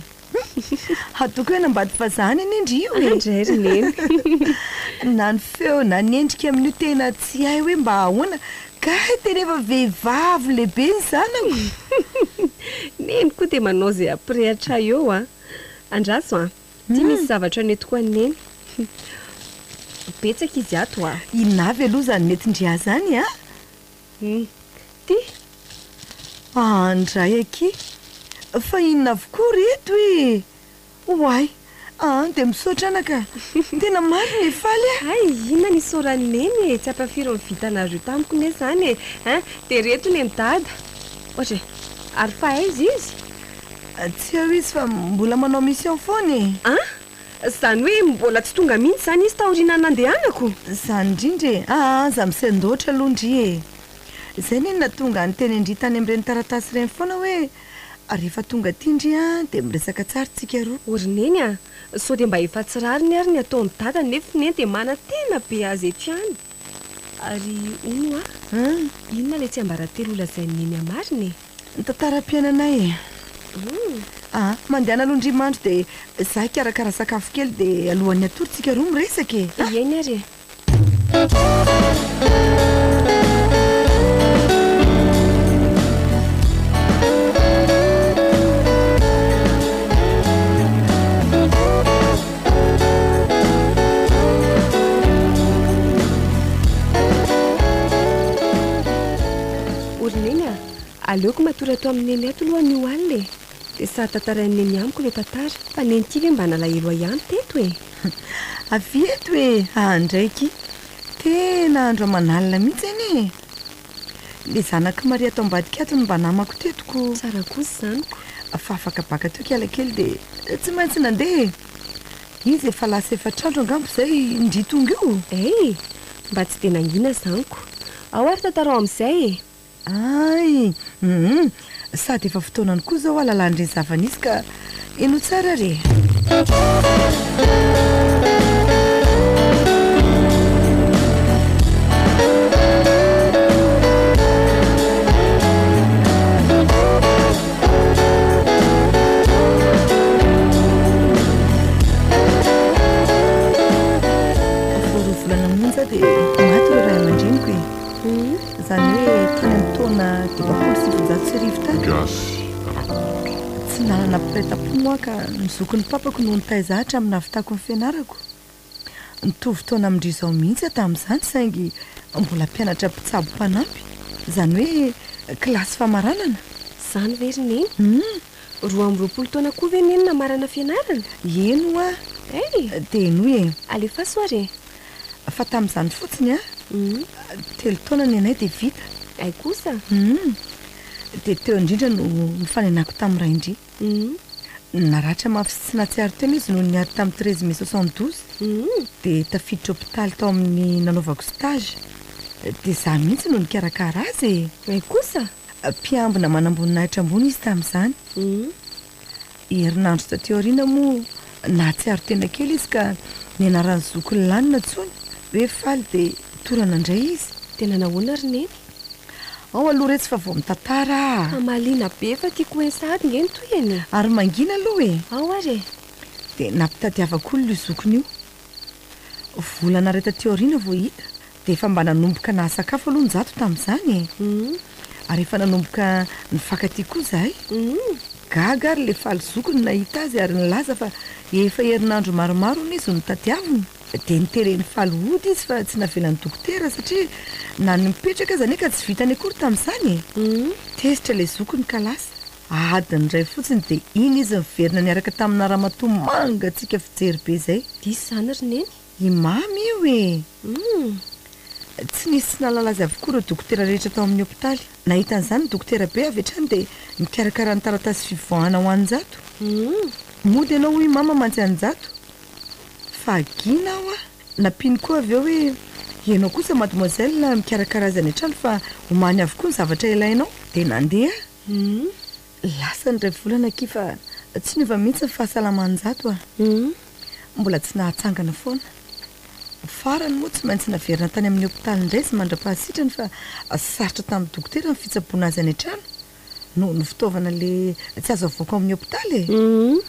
Hataoko hoe hanambady vazaha any anie ndry io e! Andray ry Neny! Na ny feo na ny endrika amin'io tena tsy hay hoe mba ahoana, kay tena efa vehivavy lehibe ny zanako! Neny koa dia manao izay hampirehatra ahy eo an! Andraso an! Ity misy zavatra nentiko an'i Neny. Betsaka izy ato an! Inona avy aloha izany nentin-dry ahy izany an? Ty! Andray akia! Fa inona avokoa reto e! Oay! An, dia misaotra anaka! Tena marina e! Faly aho! Hay, inona ny isaoran'i Neny e! Tsy ampafiry ny vitanareo tamiko ne izany e! Hein! Dia reto nen'i Dada! Ohatra e! Ary fa aiza izy? Tsy eo izy fa mbola manao mission foana e! An! Izany hoe mbola tsy tonga mihitsy izany izy taorian'ny nandehanako? Izany indrindra e! Aa aza misendoatra aloha ndry e! Izay anie no nahatonga niteny an-dry tany amin'ireny taratasy ireny foana hoe Rehefa tonga aty ndry an, dia miresaka tsara tsika roa. O ry Neny a! Sao dia mba efa tsy rariny ary ny ataon'i Dada nefa Neny dia manantena be azy eto ihany. Ary hono hoa, inona ilay tsiambaratelo holazain'i Neny ahy marina e? Ny tantaram-piainanay e! Ah, mandehana aloha ndry mandry dia za hikarakara sakafo kely dia alohan'ny hatory tsika roa miresaka e! Eny ary e! O ry Neny a! Aleoko matory ato amin'i Neny ato aloha anio alina e! Dia sady tantarain'i Neny amiko ilay tantara. Fa Neny ity ve mba nalahelo ahy ihany teto e? Avia eto e! Ahy ndraiky! Tena andro aman'alina mihitsy anie e! Le zanak'i Maria ato ambadika ato no mba namako teto ko! Tsara kosa izany ko! Fa afaka baka teo kiala kely dia tsy maintsy nandeha e! Izy efa lasa efatr'andro angamba izay ndry tonga io! Hey! Mba tsy dia nangina izany ko! Ao ary tantarao amin'izay e! Hay! Humm! Sady efa fotoanany koa izao hahalalan'ireny zava-nisy ka henoy tsara re! Vao roa volana monja dia maty ireo ray aman-dreniko e! Izany hoe tany amin'ny taona 1950 tany. Gasy Rakoto. Tsy nanana mpiray tampo moa aho ka ny zokin'ny papako no nitaiza ahy hatramin'ny nahavitako ny fianarako. Nitovy taona amin-dry izao mihitsy aho tamin'izany saingy mbola mpianatra mpitsabo mpanampy, izany hoe kilasy famaranana. Izany ve ry Neny? 22 taona koa ve Neny namarana fianarana? Eny hoa! Hey! Dia henoy e! Alefaso ary e! Fa tamin'izany fotsiny an, telo taona ny anay dia vita. Hay kosa! Dia teo indrindra no nifanenako tamin'i Raindry. Naratra mafy sy tsy nahatsiaro tena izy noho ny ady tamin'ny 13 mai 72. Dia tafiditra hopitaly tao amin'ny nanaovako stage. Dia izaho mihitsy no nikarakara azy e! Hay kosa! Mpiambina manamboninahitra ambony izy tamin'izany. Herinandro taty aoriana moa nahatsiaro tena kely izy ka nianaran'ny zokiny lany nantsoiny hoe faly dia torana indray izy. Dia nanahoana ry Neny? Ao aloha retsy fa vao mitantara ah! Fa mahaliana be fa tiako ho heno sahady nge ny tohiny e! Ary mangina aloha e! Ao ary e! Dia nampitadiavako olona io zokiny io. Volana iray taty aoriana vao hita. Dia efa mba nanomboka nahasakafo aloha Njato tamin'izany e! Ary efa nanomboka nifankatia koa izahay. Gaga ary ilay faly zokiny nahita azy ary nilaza fa efa herinandro maromaro hono izy no notadiaviny. Dia niteren'i Faly hody izy fa tsy navelan'ny dokotera satria na ny mipetraka aza anie ka tsy vitany akory tamin'izany e! Tezitra ilay zokiny ka lasa. Adiny iray fotsiny dia iny izy niverina niaraka tamina ramatoa mangatsiaka fijery be izay. Diso izany ry Neny. I Mamy io e! Humm! Tsy nisy tsy nahalala azy avokoa ireo dokotera rehetra tao amin'ny hopitaly. Nahita an'izany ny dokotera be avy hatrany dia nikarakara ny taratasy fivoahana ho an'i Njato. Humm! Mody ianao hoy i Mama mantsy an'i Njato. Fa gina aho a! Nampiany koa avy eo hoe, ianao kosa mademoiselle mikarakara azy any an-trano fa omany avokoa ny zavatra ilainao. Dia nandeha aho. Humm! Lasa ny iray volana akia fa tsy niova mihitsy ny fahasalaman'i Njato a! Humm! Mbola tsy nahatsangana foana. Farany moa tsy maintsy naverina tany amin'ny hopitaly indray izy mandra-pahasitrany fa sarotra tamin'ny dokotera ny fitsaboana azy any an-trano noho ny fitaovana le tsy azo avoaka ao amin'ny hopitaly e!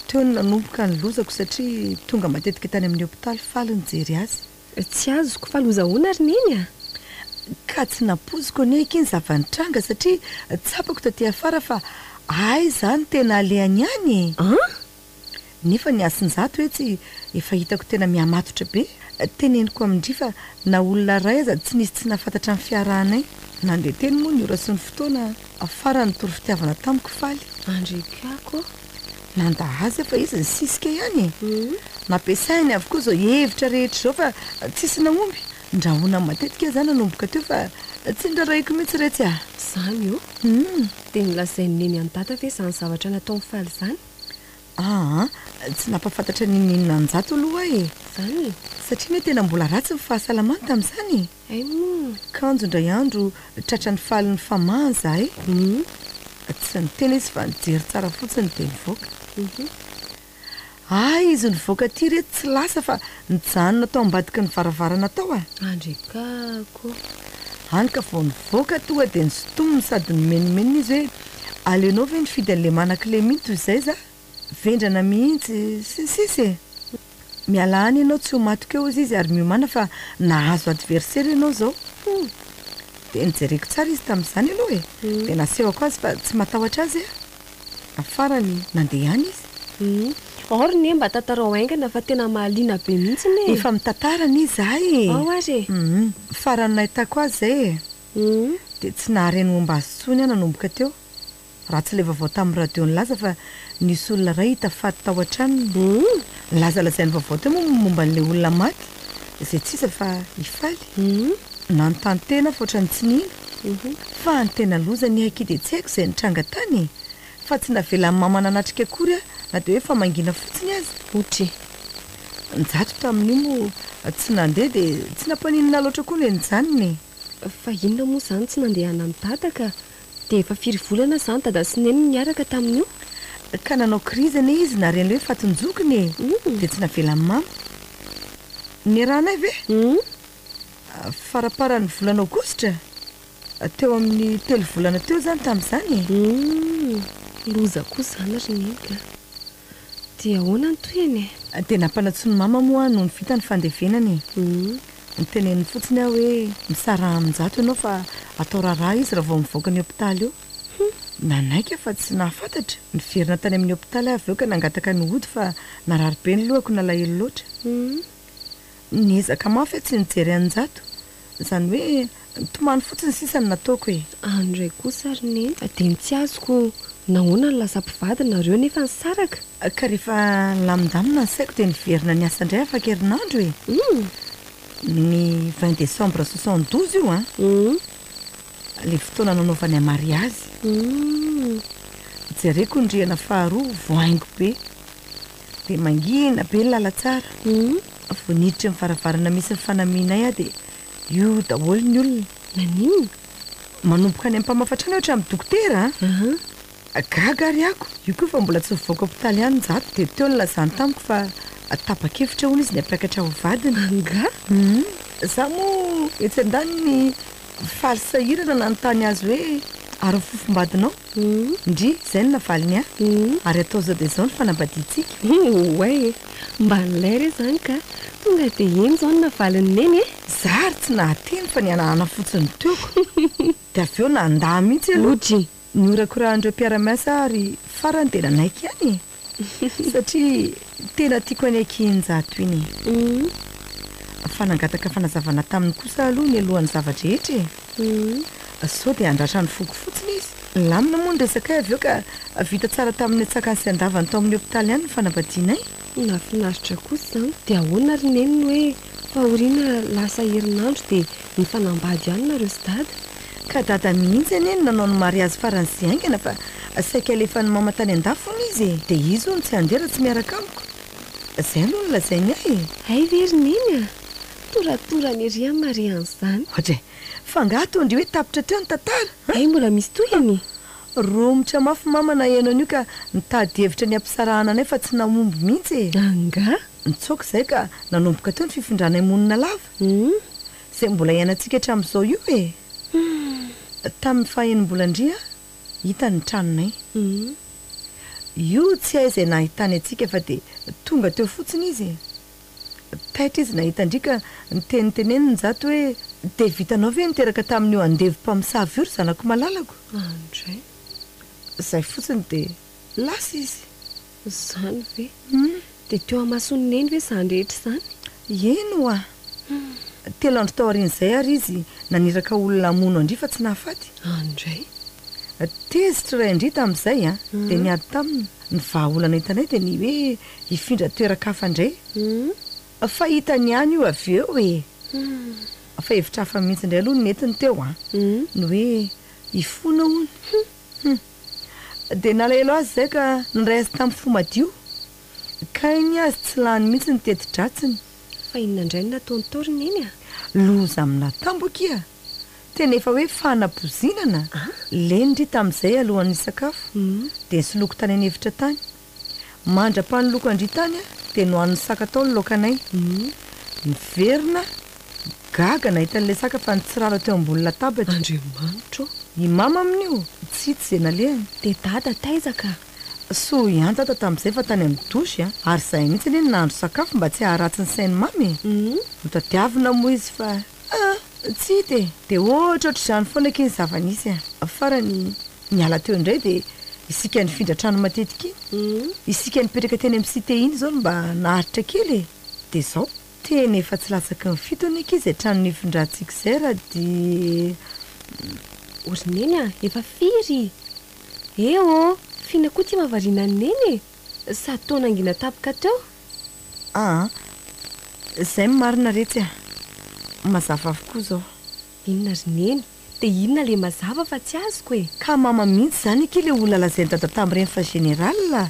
Teo no nanomboka ny lozako satria tonga matetika tany amin'ny hopitaly faly nijery azy. Tsy azoko, fa loza ahoana ry Neny a? Ka tsy nampoiziko anie akia ny zava-nitranga satria tsapako taty afara fa hay izany tena alehany ihany e! An? Nefa ny Hasinjato etsy efa hitako tena mihamatotra be. Teneniko amin-dry fa na olona iray aza tsy nisy tsy nahafantatra ny fiarahanay. Nandeha teny moa ny ora sy ny fotoana, farany nitory fitiavana tamiko Faly. Andriakako. Nandà azy aho fa izy nisisika ihany e! Nampiasainy avokoa izao hevitra rehetra izao fa tsisy nahomby. Ndrahonany matetika aho izany nanomboka teo fa tsy nirarahiako mihitsy retsy ah! Izany ô? Dia nolazain'i Neny an'i Dada ve izany zavatra nataon'i Faly izany? Aa, tsy nampahafantatra n'inon'inona an'i Njato aloha aho e! Izany e! Satria anie tena mbola ratsy ny fahasalamany tamin'izany e! Hay moa! Kanjo indray andro tratran'ny faly nifamaha izahay. Tsy niteny izy fa nijery tsara fotsiny dia nivoaka. Hay izy nivoaka aty re tsy lasa fa nijanona tao ambadiky ny varavarana tao a! Andrekako. Hany ka vao nivoaka tonga dia nisintominy sady nimenomenona izy hoe aleonao ve nifidy an'ilay manan-kilema iny toy izay za? Vendrana mihitsy sy ny sisa e! Miala any ianao tsy ho matiko eo hozy izy ary miomàna fa nahazo adversaire ianao izao. Dia nojereko tsara izy tamin'izany aloha e! Dia nasehoko azy fa tsy matahotra azy aho. Farany nandeha ihany izy. Or ne mba tantarao haingana fa tena mahaliana be mihitsy e! Efa mitantara anie izaho e! Ao ary e! Farany nahitako azy izay e! Dia tsy nahare ny momba azy intsony aho nanomboka teo. Raha tsy ilay vaovao tamin'ny radio nilaza fa nisy olona iray hita faty tao an-tranony. Nilazalazain'ny vaovao teo moa momba an'ilay olona maty, izay tsy iza fa i Faly. Nanontany tena aho fa ohatran'ny tsy nino. Fa ny tena loza anie akia dia tsy haiko izay nitranga tany e! Fa tsy navelan'i mama nanatrika akory aho na dia hoe famangiana fotsiny aza. Otry. Njato tamin'io moa tsy nandeha dia tsy nampaninona loatra koa ny nijanona e! Fa inona moa izany tsy nandehanan'i dada ka? Dia efa firy volana izany dada sy neny no niaraka tamin'io? Ka nanao crise anie izy nareny hoe fatin-jokiny e! Dia tsy navelan'i mama. Niarahanay ve? Faraparan'ny volana aogositra? Teo amin'ny telo volana teo izany tamin'izany e! Loza koa izany ry neny ka! Dia ahoana ny tohiny e? Dia nampanantsoin'i mama moa aho nony vita ny fandevenana e! Noteneniny fotsiny aho hoe misaraha amin-jato ianao fa atao raharaha izy raha vao mivoaka ny hopitaly eo. Nanaiky aho fa tsy nahafantatra. Niverina tany amin'ny hopitaly aho avy eo ka nangataka ny hody fa narary be ny lohako nalahelo loatra. Niezaka mafy aho tsy nijery an'i Njato. Izany hoe nitomany fotsiny sisa no nataoko e! Any indray kosa ry Neny dia ny tsy azoko, nahoana no lasa mpivady nareo nefa nisaraka? Ka rehefa nilamindamina ny saiko dia niverina niasa indray afaka herinandro e! Ny vingt décembre 72 io an! Ilay fotoana nanaovany mariazy. Jereko ny rihana faharoa, voahaingo be. Dia mangina be ny lalantsara. Vao niditra ny varavarana misy ny fanamianay aho dia io daholo ny olona. Naninona? Manomboka any amin'ny mpamafa trano hatramin'ny dokotera an! Gaga ary ako! Io koa fa mbola tsy nivoaka hopitaly ihany Njato dia teo nilazany tamiko fa tapa-kevitra hono izy ny hampiakatra ho vadiny. Angaha? Hum! Za moa etsy andaniny faly sahirana nanontany azy hoe ary ny fofombadinao? Ndry, izay no navaliny ahy. Ary atao izao dia izao ny fanambadiantsika. Oay e! Mba nilay re izany ka! Tonga dia eny izao no navalin'i Neny e! Za ary tsy nahateny fa nihanahana fotsiny teo ko! Dia avy eo nandà mihitsy aloha. Odry! Nihorakorahan'ireo mpiara-miasa ary farany dia nanaiky ihany e! Satria tena tiako an'i Akinjato iny e! Fa nangataka fanazavana taminy kosa aloha nialohan'ny zava-drehetra e! Sao dia handratra ny foko fotsiny izy. Nilamina moa ny resakay avy eo ka vita tsara tamin'ny antsakany sy andavany tao amin'ny hopitaly ihany ny fanambadianay. Nahafinaritra kosa izany. Dia ahoana ry Neny ny hoe fahoriana lasa herinandro dia nifanambady ihany nareo sy Dada? Ka Dada mihitsy anie no nanao ny mariazy farany sy haingana fa saika alefan'i Mama tany an-dafy hono izy e! Dia izy hono tsy handeha raha tsy miaraka amiko. Izay aloha no lazainy ahy e! Hay ve ry Neny a! Toratorany ery aho mahare an'izany. Ohatra e! Fa angaha toa ndry hoe tapitra teo ny tantara an? Hay mbola misy tohiny? Romotra mafy mama naheno an'io ka nitady hevitra ny hampisarahana anay fa tsy nahomby mihitsy e! Angaha? Nitsoaka izay ka nanomboka teo ny fifindranay monina lava. Izay mbola iainantsika hatramin'izao io e! Tamin'ny faha-enim-bolan-dry aho, hitany ny tranonay. Io tsy hay izay nahitany antsika fa dia tonga teo fotsiny izy e! Taitra izy nahita an-dry ka niteniteneniny Njato hoe, Dia vitanao ve niteraka tamin'io andevo mpamosavy io ry zanako malalako? Andray. Izay fotsiny dia lasa izy. Izany ve? Dia teo amason'i Neny ve izany rehetra izany? Eny ho'a. Telo andro taorian'izay ary izy naniraka olona hamono an-dry fa tsy nahafaty. Andray. Tezitra ray an-dry tamin'izay an, dia niady taminy. Ny vahaolana hitanay dia ny hoe hifindra toeran-kafa indray. Fa hitany ihany io avy eo e! Fa hevitra hafa mihitsy indray aloha no nentiny teo an! Ny hoe hifona hono. Hum! Dia nalahelo azy izay ka nandray azy tamin'ny fo madio. Kay ny azy tsy lany mihitsy ny teti-dratsiny. Fa inona indray no nataony tao ry Neny a? Loza amin'atambo akia! Tena efa hoe fanapozinana? Leny ndry tamin'izay alohan'ny hisakafo, dia nisoloky tany an'efitra tany. Mandra-panoloko an-dry tany aho dia nohanin'ny saka tao ny laokanay. Niverina, gaga nahita an'ilay saka fa nitsirara teo ambony latabatra. Andriamanitro ô! I mama amin'io, tsy hita izay nalehany. Dia dada taiza ka? Soa ihany dada tamin'izay fa tany amin'ny douche a! Ary izahay mihitsy anie no nahandro sakafo mba tsy haharatsy ny sain'i mama e! Notadiavina moa izy fa ah! Tsy hita e! Dia ohatrohatr'izany foana akia ny zava-nisy a! Farany niala teo indray dia isika nifindra trano matetika iny. Isika nipetraka teny amin'ny cité iny izao no mba naharitra kely e! Dia izao. Tena efa tsy latsaky ny fito anie akia izay trano nifindrantsika izay raha dia. O ry Neny a! Efa firy? Eh ô! F'inona koa ity mahavariana an'i Neny e? Sady toa nangina tampoka teo. Aa! Izay no marina retsy a! Mazava avokoa izao. Inona ry Neny? Dia inona ilay mazava fa tsy azoko e? Ka mama mihitsy izany akia ilay olona lazain'i Dada tamin'ireny fa général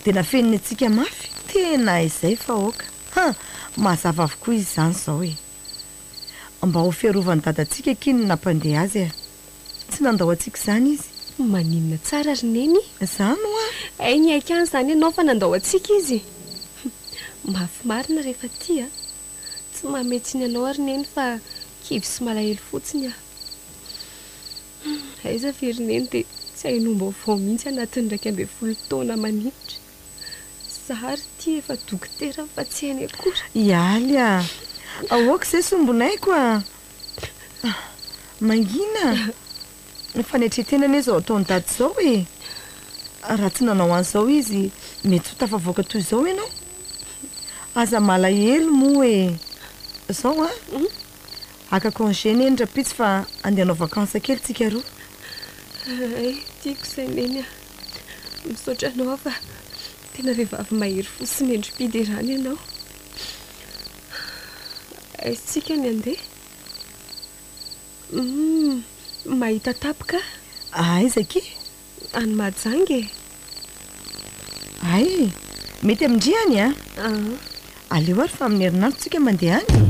dia nafeniny antsika mafy. Tena izay fa aoka. Ha! Mazava avokoa izy izany izao e! Mba ho fiarovan'i Dada antsika akia no nampandeha azy e! Tsy nandao antsika izany izy. Maninona tsara ry Neny? Izany hoa! Hay niaiky any izany ianao fa nandao antsika izy. Mafy marina rehefa tia a! Tsy manome tsiny anao aho ry Neny fa kivy sy malahelo fotsiny aho. Aiza ve ry Neny dia tsy hahenoam-baovao mihitsy anatin'ny 11 taona maniditra. Za ary ity efa dokotera fa tsy hainy akory. Ialy a! Aoka izay sombinaiko a! Mangina! Fanetren-tena anie izao ataon'i Dada izao e! Raha tsy nanao an'izao izy, mety tsy ho tafavoaka toy izao ianao. Aza malahelo moa e! Izao an! Haka congé Neny rahampitso fa andeha hanao vacances kely tsika roa. Hay, tiako izay Neny a! Misaotra anao aho fa tena vehivavy mahery fo sy mendri-piderana ianao. Aiza tsika ny handeha? Humm, mahita tapoka aho. Aiza akia? Any Mahajanga e. Hay, mety amin-dry any an! Aleo ary fa amin'ny herinandro tsika mandeha any e.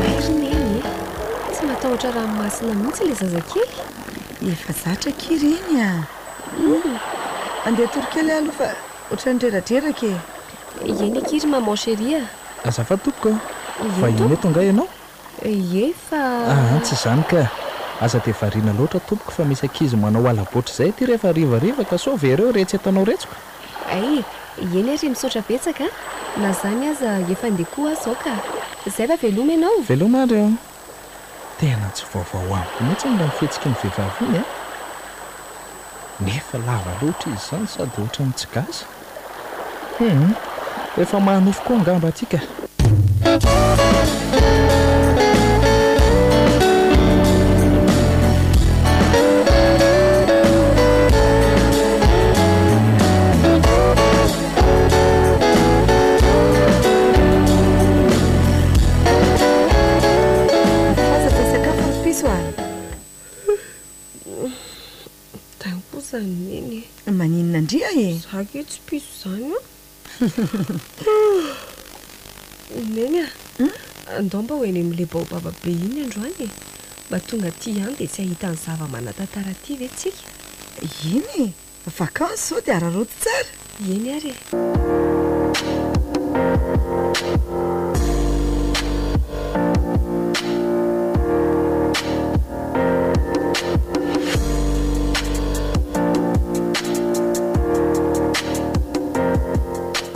Hay ry Neny e! Tsy matahotra ranomasina mihitsy ilay zazakely. Efa zatra akia ireny a! Andeha hatory kely aho aloha fa ohatran'ny reradreraka e! Eny akia ry maman chérie a! Azafady tompoko a! Vahiny eto angaha ianao? Ie fa. Aa tsy izany ka! Aza dia variana loatra tompoko fa misy ankizy manao hala-botry izay aty rehefa harivariva ka sao very eo iretsy entanao iretsy ko! Hay, eny ary misaotra betsaka a! Na izany aza efa andeha koa aho izao ka! Izay va veloma ianao? Veloma ary ô! Tena tsy vaovao amiko mihitsy raha ny fihetsiky ny vehivavy iny a! Nefa lava loatra izy izany sady ohatran'ny tsy gasy. Hum! Efa manofy koa angamba aty ka! Aza dia sakafo ry piso a! Tany koa izany neny e. Maninona ndry a e? Za ke tsy piso izany an. Neny a! Andao mba ho eny amin'ilay baobab be iny androany e. Mba tonga aty ihany dia tsy hahita ny zava-manan-tantara aty ve tsika? Eny e! Vacances zao dia araraoty tsara. Eny ary e.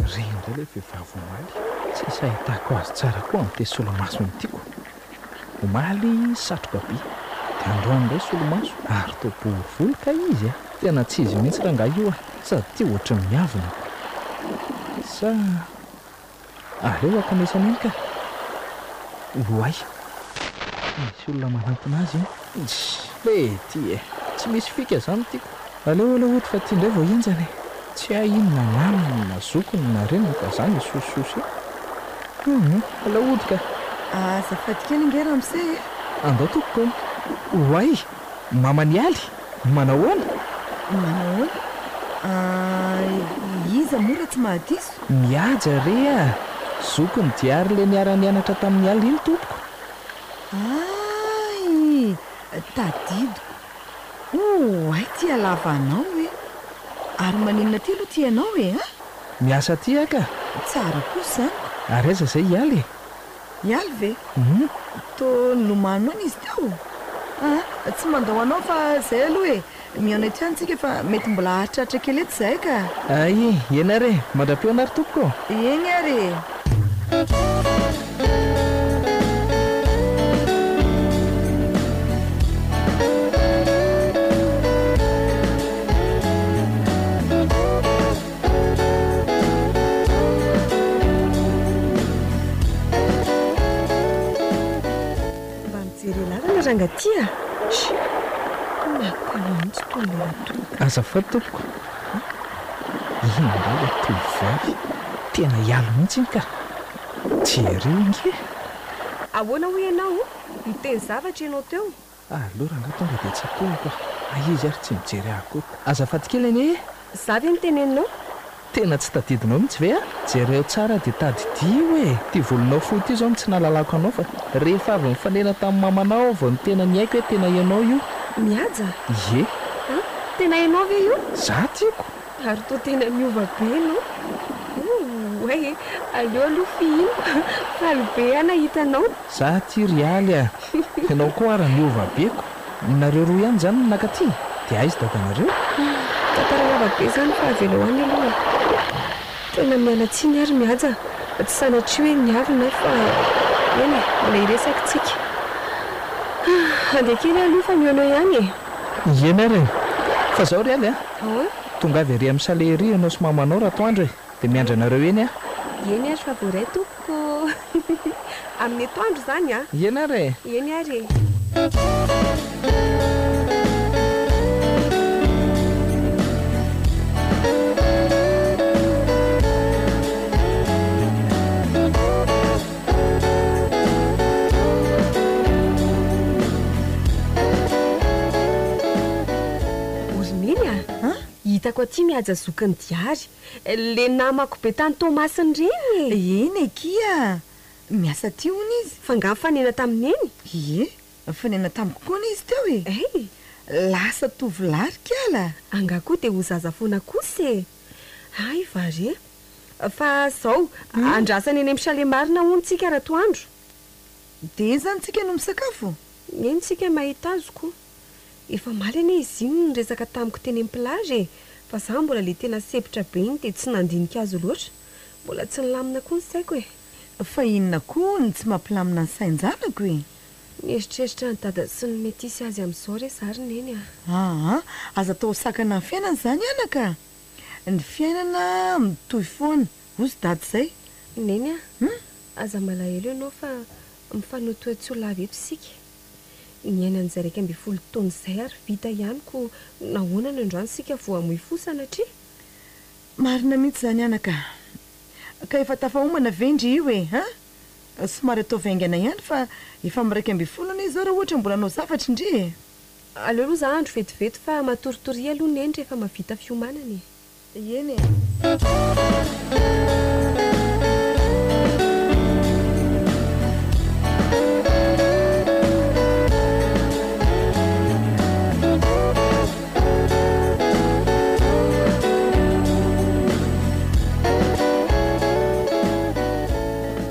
Re indray ilay vehivavy omaly. Tsisy ahitako azy tsara koa amin'ity solomasony ity ko. Omaly satroka be, dia androany indray solomaso ary toa bory volo kay izy a! Tena tsy izy mihitsy rangahy io a! Sady tia ohatry ny miavona. Sa aleo ankanesana eny ka! Oay! Misy olona manantona azy iny. Lety e! Tsy misy fika izany tiako. Aleo aloha hody fa ty indray vao henjana e! Tsy hay iny na namany na zokiny na reniny fa za nisosososy eo. Humm aleo hody ka! Azafady kely ange ramose e! Andao tompoko ô! Oay! Maman'i Aly! Manahoana? Manahoana? Ah, iza moa raha tsy mahadiso? Mihaja re a! Zokin'i Diary ilay niara-nianatra tamin'i Aly iny tompoko. Hay! Tadidiko. Oay ty halavanao e! Ary maninona aty aloha ty ianao e a? Miasa aty aho ka! Tsara kosa izany ko! Ary aiza izay i Aly e? I Aly ve? Hum. Toa nilomano any izy teo. Aa, tsy mandao anao fa izay aloha e! Mihaona eto ihany tsika fa mety mbola haharitraritra kely eto izahay ka! Ay, eny ary e! Mandra-pihaona ary tompoko ô! Eny ary e! Mba mijery lalana ranga ty a! Sh! Maka mihitsy tony ramatoa. Azafady tompoko a! Iny indray ilay tovovavy, tena hialo mihitsy iny ka! Jereo ange! Ahoana hoy ianao? Niteny zavatra ianao teo. Aleo rangahy tonga dia tsatohiko a! Hay izy ary tsy mijery ahy akory. Azafady kely anie e! Za ve no teneninao? Tena tsy tadidinao mihitsy ve a? Jereo tsara dia tadidio e! Ity volonao fohy ity izao no tsy nahalalako anao fa rehefa avy nifanena tamin'ny mamanao aho vao tena niaiky hoe tena ianao io. Mihaja? Ie. An? Tena ianao ve io? Za tiako! Ary toa tena niova be ianao. Ouay e! Aleo aloha fihiniko. Faly be aho nahita anao. Za aty ry Aly a! Ianao koa ara niova be ko! Nareo roa ihany zany no nakaty? Dia aiza dadanareo? Tantara lava be zany fa avelao any aloha e! Tena miala tsiny ary Mihaja a! Tsy sanatria hoe niavona aho fa eny e! Mbola hiresaka tsika. Handeha kely aho aloha fa mihaona eo ihany e! Eny ary e! Fa zao ry Aly a! Ahoana? Tongava ery amin'ny chalet ery ianao sy mamanao ratoandro e! Dia miandry anareo eny aho. Eny ary fa voaray tompoko ô! Amin'ny atoandro izany an! Eny ary e! Eny ary e! O ry Neny a! Hitako aty mihaja zokin'i Diary. Le namako be tany Toamasina ireny e! Eny akia! Miasa aty hono izy. Fa nga nifanena tamin'i Neny? Ie, nifanena tamiko koa anie izy teo e! Hay! Lasa tovolahy ry kala! Angaha koa dia ho zaza foana kosa e! Hay va re! Fa zao, andrasana eny amin'ny chalet marina hono tsika ratoandro. Dia eny zany tsika no misakafo? Eny tsika mahita azy ko! Efa omaly anie izy iny no niresaka tamiko teny am plage e! Fa za mbola le tena sempotra be iny dia tsy nandinika azy loatra. Mbola tsy nilamina koa ny saiko e! Fa inona koa no tsy mampilamina ny sain-janako e? Mieritreritra an'i dada sy ny mety hisy azy amin'izao re za ry neny a! Aa! Aza atao ho sakana ny fiainana izany anaka a! Ny fiainana mitohy foana, hozy dada izay. Neny a! Aza malahelo ianao fa mifanotoa tsy ho lava eto isika. Niaina an'izay 11 taona izay ary vita ihany koa nahoana no androany isika vao hamoy fo sanatria? Marina mihitsy izany anaka a! Ka efa tafahomana ve ndry io e? An? Somary ataovy haingana ihany fa efa amin'ny 11 anie izao raha ohatra mbola hanao zavatra ndry e! Aleo aloha za handro vetivety fa matoritoria aloha neny rehefa mahavita fiomanana e! Eny e!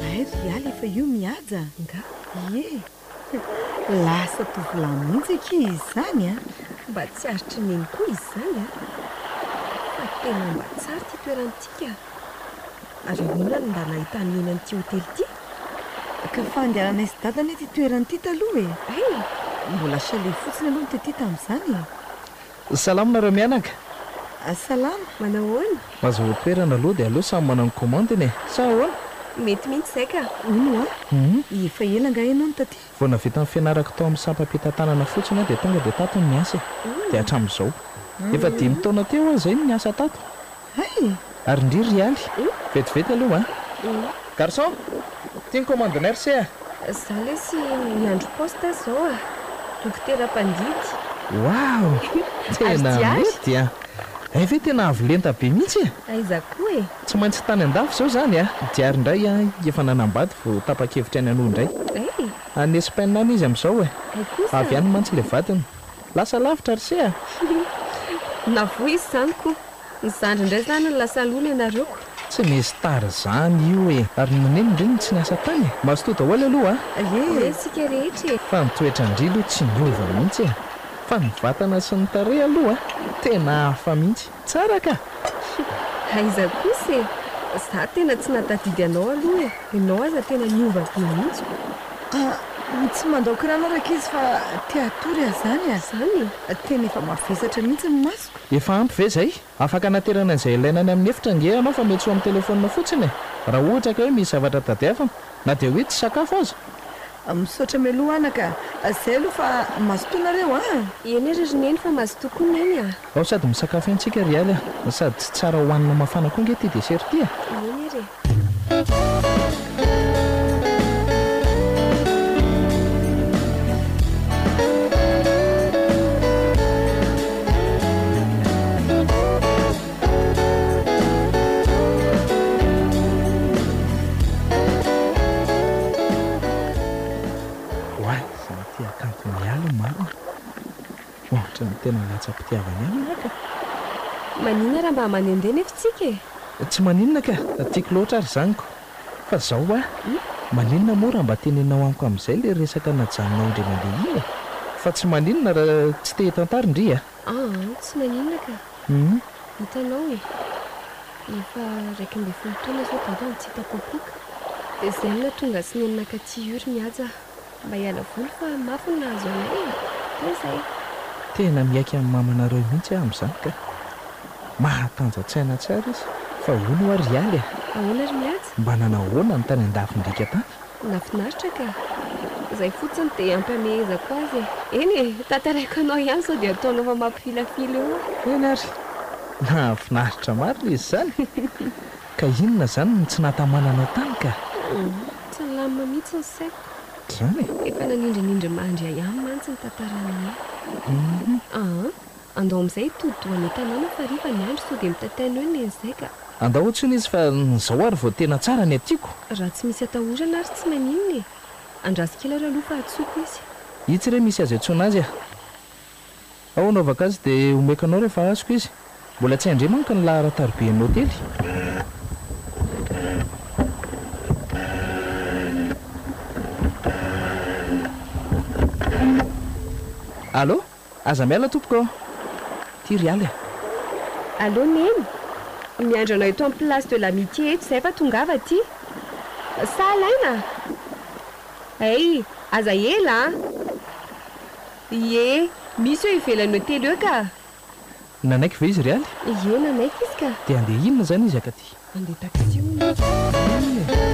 Hay ry Ialy efa io mihaja a! Nga? Ie! Lasa tovolahy mihitsy akia izy izany a! Mba tsy aritry neny koa izy izany a! Fa tena mba tsara ity toerana ity ka! Ary ahoana no mba nahitan'i Neny an'ity hotely ity? Ka fandehananay sy dada anie ity toerana ity taloha e! Hay! Mbola chalet fotsiny aloha ny tety tamin'izany e! Salama nareo mianaka. Salama. Manahoana? Mazahoa toerana aloha dia aleo samy manao ny commande-ny e! Sa ahoana? Mety mihitsy izay ka! Hono hoa, efa ela angaha ianao no taty? Vao navita ny fianarako tao amin'ny sampam-pitantanana fotsiny aho dia tonga dia tato no niasa e! Dia hatramin'izao. Efa dimy taona teo aho izay no niasa tato. Hay! Ary ndry ry Aly, vetivety aloha an! Garçon! Ity ny commande-nay ry se a! Za lesy miandry poste zao a! Dokotera mpandidy. Waouh! Tena mety a! Hay ve tena avo lenta be mihitsy e! Aiza koa e! Tsy maintsy tany andafy izao izany a! Diary indray a, efa nanambady vao tapa-kevitra ny hanohy indray. Hay! Any Espaina any izy amin'izao e! Hay kosa! Avy any mantsy ilay vadiny. Lasa lavitra ry se a! Navoa izy izany ko! Ny zandry indray izany no lasa aloha ny anareo ko! Tsy misy tara izany io e! Ary ny neny ndry no tsy niasa tany e! Mazotoa daholo aloha a! Ie isika rehetra e! Fa ny toetran-dry aloha tsy niova mihitsy e! Fa ny vatana sy ny tarehy aloha tena hafa mihitsy. Tsara ka! Aiza kosa e! Za tena tsy nahatadidy anao aloha e! Ianao aza tena niova be mihitsy ko! Ah, tsy mandao kirana rankizy fa te hatory aho zany a! Zany e? Tena efa mavesatra mihitsy ny masoko. Efa ampy ve zay? Afaka anaterana an'izay ilaina any amin'ny efitra ange ianao fa miantsoa amin'ny telefaonina fotsiny e! Raha ohatra ka hoe misy zavatra tadiavina, na dia hoe tsy sakafo aza. Misaotra mialoha anaka a! Zay aloha fa mazotoa nareo a! Eny e ry ry Neny fa mazotoa koa Neny a! Ao sady misakafo ihany tsika ry Aly a! Sady tsy tsara hohanina mafana koa ange ity dessert ity e! Eny e re! Oay, izany ity hakanton'i Aly marina. Ohatran'ny tena latsa-pitiavana ihany aho ka. Maninona raha mba mandehandeha nefa tsika e? Tsy maninona ka, tiako loatra ary izany ko. Fa zao hoa, maninona moa raha mba teneninao amiko amin'izay ilay resaka najanonao indray mandeha iny e? Fa tsy maninona raha tsy te hitantara ndry a! Aa, tsy maninona ka. Hitanao e, efa 11 taona izao dada no tsy hita popoka. Dia izay no nahatonga sy neny nakaty io ry Mihaja. Mba hiala voly fa mafy ny nahazo anay e! Dia izay. Tena miaiky amin'ny mamanareo mihitsy aho amin'izany ka! Mahatanja-tsaina tsara izy. Fa hono hoa ry Aly a! Ahoana ry Mihaja? Mba nanao ahoana ny tany an-dafin-driaka tany? Nahafinaritra ka! Izay fotsiny dia ampy hamehezako azy e! Eny e! Tantaraiko anao ihany sao dia ataonao fa mampifilafila eo aho. Eny ary! Nahafinaritra marina izy izany! Ka inona izany no tsy nahatamana anao tany ka? Tsy nilamina mihitsy ny saiko. Izany e? Efa nanindrinindry mandry ahy ihany mantsy ny tantaran'i Neny. Aa, andao amin'izay hitodi-doha any an-tanàna fa hariva ny andro sao dia mitataina eo Neny izay ka. Andao intsony izy fa izao ary vao tena tsara ny atiako. Raha tsy misy atahorana ary tsy maninona e. Andraso kely ary aloha fa antsoiko izy. Itsy re misy azo iantsoana azy a. Ao anaovako azy dia omeko anao rehefa azoko izy. Mbola tsy hain-dry manko ny laharan-tarobian'ny hotely. Allô? Aza miala tompoko ô! Ty ry Aly a! Allô Neny? Miandry anao eto amin'ny place de l'amitié eto izahay fa tongava aty. Sa alaina? Hay, aza ela an! Ie, misy eo ivelan'ny hotely eo ka! Nanaiky ve izy ry Aly? Ie, nanaiky izy ka! Dia handeha inona izany izy akaty? Handeha taxi hono izy. Inona e?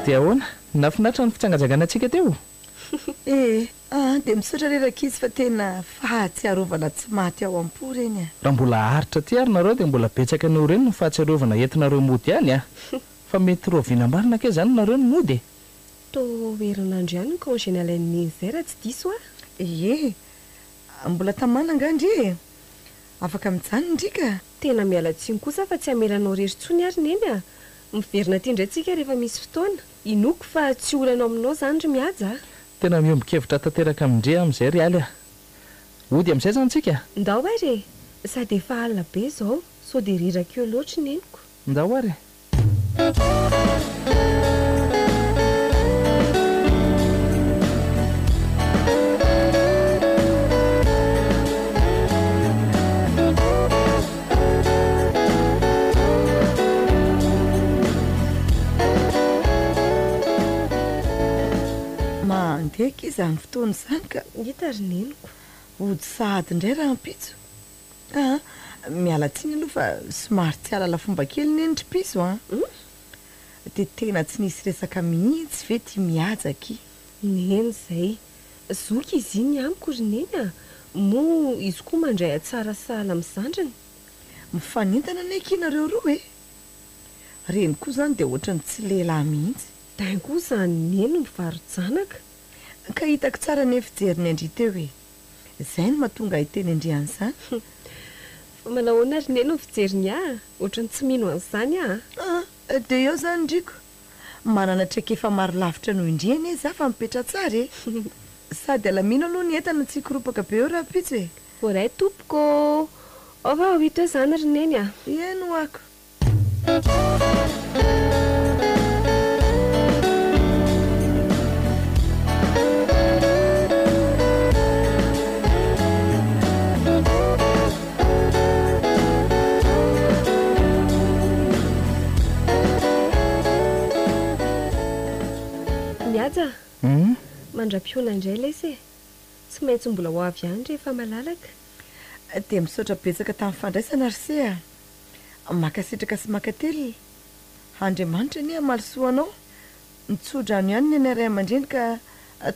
Dia ahoana? Nahafinaritra ny fitsangatsanganantsika teo? Eh, ah, dia misaotra re rankizy fa tena fahatsiarovana tsy maty ao am-po ireny a. Raha mbola haharitra aty ary nareo dia mbola betsaka noho ireny ny fahatsiarovana entinareo mody any a! Fa mety rahoviana marina kay izany nareo no mody e? Toa herinandro ihany ny congé nalain'i Neny izay raha tsy diso aho. Ie, mbola tamana angaha ndry e? Afaka mijanona ndry ka. Tena miala tsiny kosa fa tsy hamela anao irery intsony ary Neny a! Miverina aty indray tsika rehefa misy fotoana. Inoako fa tsy olana ao aminao izany ry Mihaja a! Tena miombon-kevitra tanteraka amin-dry amin'izay ry Aly a! Hody amin'izay izany tsika? Ndao ary e! Sady efa alina be izao, sao dia reraka eo loatra i Neniko. Ndao ary e! Mandeha akia izany fotoana izany ka. Hita ry neniko. Hody sahady indray rahampitso. Aa, miala tsiny aloha fa somary tsy hahalala fomba kely neny ry piso a. Dia tena tsy nisy resaka mihitsy ve ty Mihaja akia? Neny izay. Zoky izy iny amiko ry Neny a! Moa izy koa mandray atsara sahala amin'ny zandriny? Mifanentana anie akia nareo roa e! Reny koa izany dia ohatran'ny tsy lehilahy mihitsy. Dain koa izany Neny no mivaro-janaka. Ka hitako tsara anie fijerin'i Andria teo e! Izay no mahatonga ahy hiteny an-dry an'izany. Fa manahoana ry Neny no fijeriny ahy? Ohatran'ny tsy mino an'izany aho a! Ah, dia eo izany ndriko. Manana traikefa maro lavitra noho indry anie za fa mipetra-tsara e! Sady alamino aloha ny entana tsy hikoropaka be eo rahampitso e! Voaray tompoko ô! Ao fa ho hita eo izany ry Neny a! Eny ho'ako. Mihaja, mandra-pihaona indray lesy e! Tsy maintsy mbola ho avy ihany rehefa malalaka. Dia misaotra betsaka tamin'ny fandraisana ry se a! Mankasitraka sy mankatelina. Andriamanitra anie hamaly soa anao. Ny tso-drano ihany ny anay ray aman-dreny ka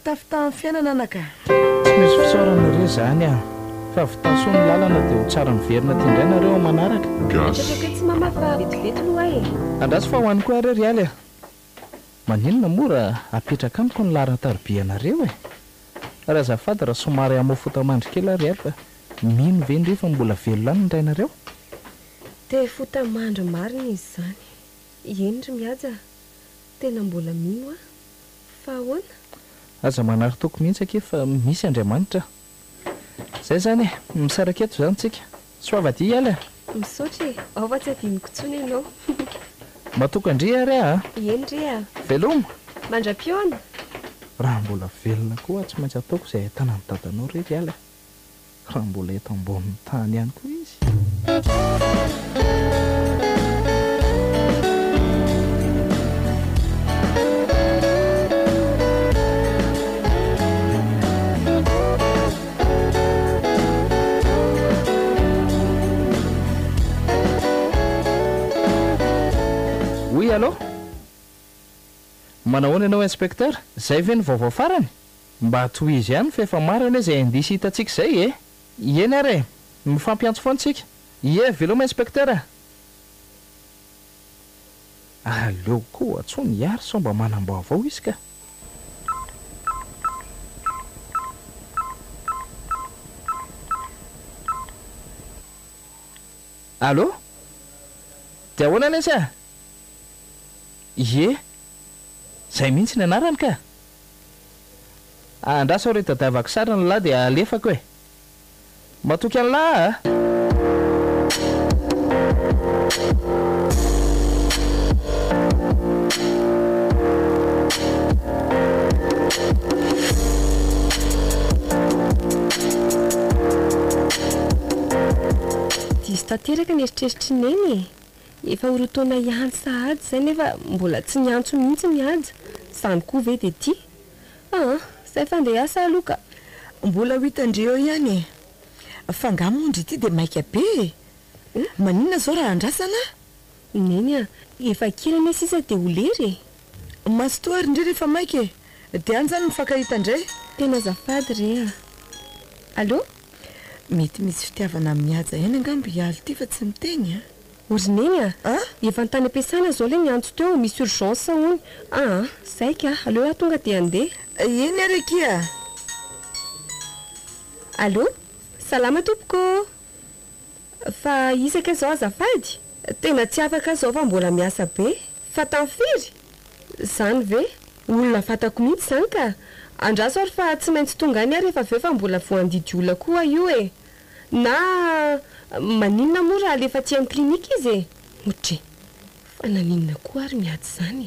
tafitahan'ny fiainana anaka. Tsy misy fisaorana re zany an! Fa vitao soa ny lalana dia ho tsara miverina aty indray nareo am manaraka. Mipetraka etsy mama fa vetivety aloha e! Andraso fa ho any koa re ry Aly a! Maninona moa raha apetraka amiko ny laharan-taribianareo e? Ary azafady raha somary hamoa fota-mandry kely aho ry Aly fa mino ve ndry fa mbola velona any ny rainareo? Te fota-mandry marina izy izany. Eny ry Mihaja a! Tena mbola mino aho. Fa ahoana? Aza manary toky mihitsy akia fa misy Andriamanitra. Zay zany e! Misaraka eto izany tsika. Soava dia Aly a! Misaotra e! Ao fa tsy adinoko intsony ianao. Matoky an-dry ary aho a! Eny re a! Veloma! Mandra-pihaona! Raha mbola velona koa aho tsy maintsy ataoko izay ahitana ny dadanao re ry Aly a! Raha mbola eto ambonin'ny tany ihany koa izy. Oui allô? Manahoana ianao inspecteur? Zay ve ny vaovao farany? Mba tohizo ihany fa efa maro anie izay indice hitantsika izay e! Eny ary e! Mifampiantso foana tsika. Ie, veloma inspecteur a! Aleo koa antsoiny i Ary sao mba manam-baovao izy ka! Allô? Dia ahoana lesy a? Ie, izay mihitsy ny anarany ka! Andraso aho ry tadiavako sary ny lahy dia alefako e! Matoky an'lah aho a! Diso tanteraka ny eritreritr'i Neny e! Efa ho roa taona ihany sahady izay nefa mbola tsy niantso mihitsy Mihaja, izany koa ve dia tia? Aa, izay fa andeha hiasa aloha ka! Mbola ho hitan-dry eo ihany e! Fa angaha moa ndry ity dia maika be e! Maninona izao raha andrasana? Neny a, efa kely anie sisa dia ho lery e! Mazotoa ary ndry rehefa maika e! Dia any izany mifankahita indray! Tena azafady re a! Allô? Mety misy fitiavana amin'i Haja ihany angamba i Aly ity fa tsy miteny a! O ry Neny a! Efa tany am-piasana izao ilay niantso teo, misy urgence hono. Aa, zay ka, aleo aho tonga dia handeha. Eny ary akia a! Allô? Salama tompoko ô! Fa iza kay izao azafady? Tena tsy afaka aho izao fa mbola miasa be. Fa tamin'ny firy? Izany ve? Olona fantako mihitsy izany ka! Andraso ary fa tsy maintsy tonga any aho rehefa avy eo fa mbola voandidy olona koa io e! Na maninona moa raha alefa aty amin'ny clinique izy e? Otri! Fa naninona koa ary miady izany e?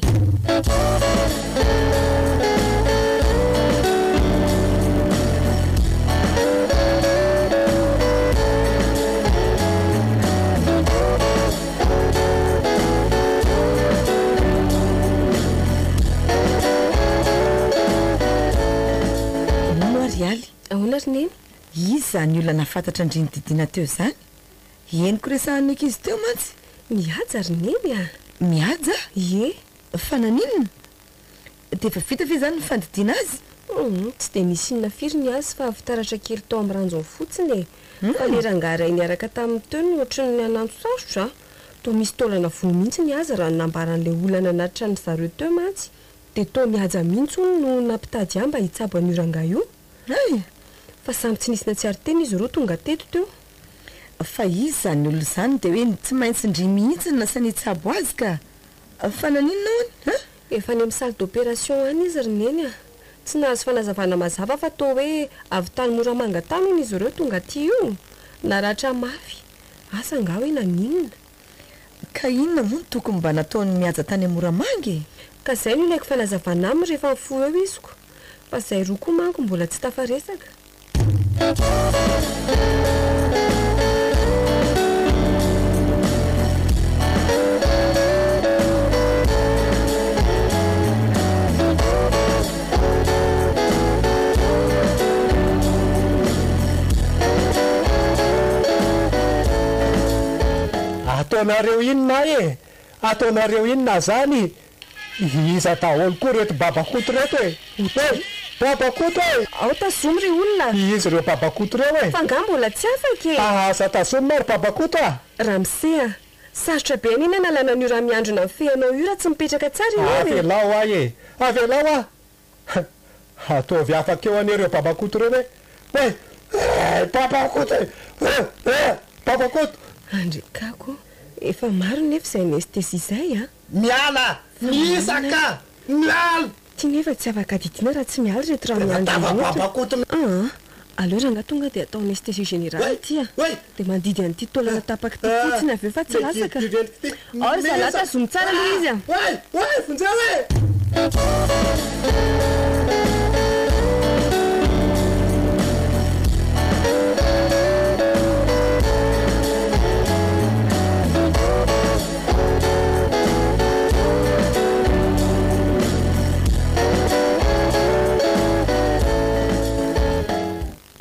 Hono ary Aly. Ahoana ry Neny? Iza izany olona nahafantatra an-dry nididiana teo izany? Henoko resahan'ny ankizy teo mantsy. Mihaja ry Neny a! Mihaja? Ie. Fa naninona? Dia efa vita ve izany ny fandidiana azy? Humm, tsy dia nisy inona firy ny azy fa fitaratra kely tao amin'ny ranjony fotsiny e. Fa le rangahy iray niaraka taminy teo no ohatran'ny nanano sarotra a! Toa misy taolana voa mihitsy ny azy raha ny nambaran'ilay olona nanatitra an-dry zareo teo mantsy. Dia toa mihaja mihitsy hono no nampitady ahy mba hitsabo an'io rangahy io. Hay! Fa samy tsy nisy nahatsiaro tena izy roa tonga teto teo. Fa iza izany olona izany dia hoe tsy maintsy ndry mihitsy no nasaina hitsabo azy ka! Fa naninona hono an? Efa any amin'ny salle d'opération any izy ry Neny a! Tsy nahazo fanazavana mazava fa toa hoe avy tany Moramanga tany hono izy ireo tonga aty io. Naratra mafy. Asa angaha hoe naninona? Ka inona moa no tokony mba nataon'i Mihaja tany Moramanga e? Ka izay no ilaiko fanazavana aminy rehefa mifoha eo iziko. Fa izay roa koa manko mbola tsy tafaresaka. Ataonareo inona ahy e? Ataonareo inona zany? Iza daholo koa reto babakoto reto e? Hey! Babakoto e! Ao tazomy ry olona a! Iza ireo babakoto ireo e? Fa angaha mbola tsy afaka e? Aza tazomina ry babakoto a! Ramose a! Sarotra be anie ny analana an'io ramiandrona mifehy anao io raha tsy mipetraka tsara ianao e! Avelao ahy e! Avelao aho! Ataovy afaka eo anie ireo babakoto ireo e! Hey! Hey! Babakoto e! Hey! Hey! Babakoto! Andrikako, efa maro nefa izay anesthésie izay a! Miala! Mihisaka! Miala! Ty nefa tsy afaka didiana raha tsy miala ireto ramiandry ireto. Aa! Aleo rangahy tonga dia atao anesthésie générale ity a! Dia mandidy an'ity taolana tapaka ity fotsiny avy eo fa tsy latsaka. Ao ry zalahy tazomy tsara aloha izy a!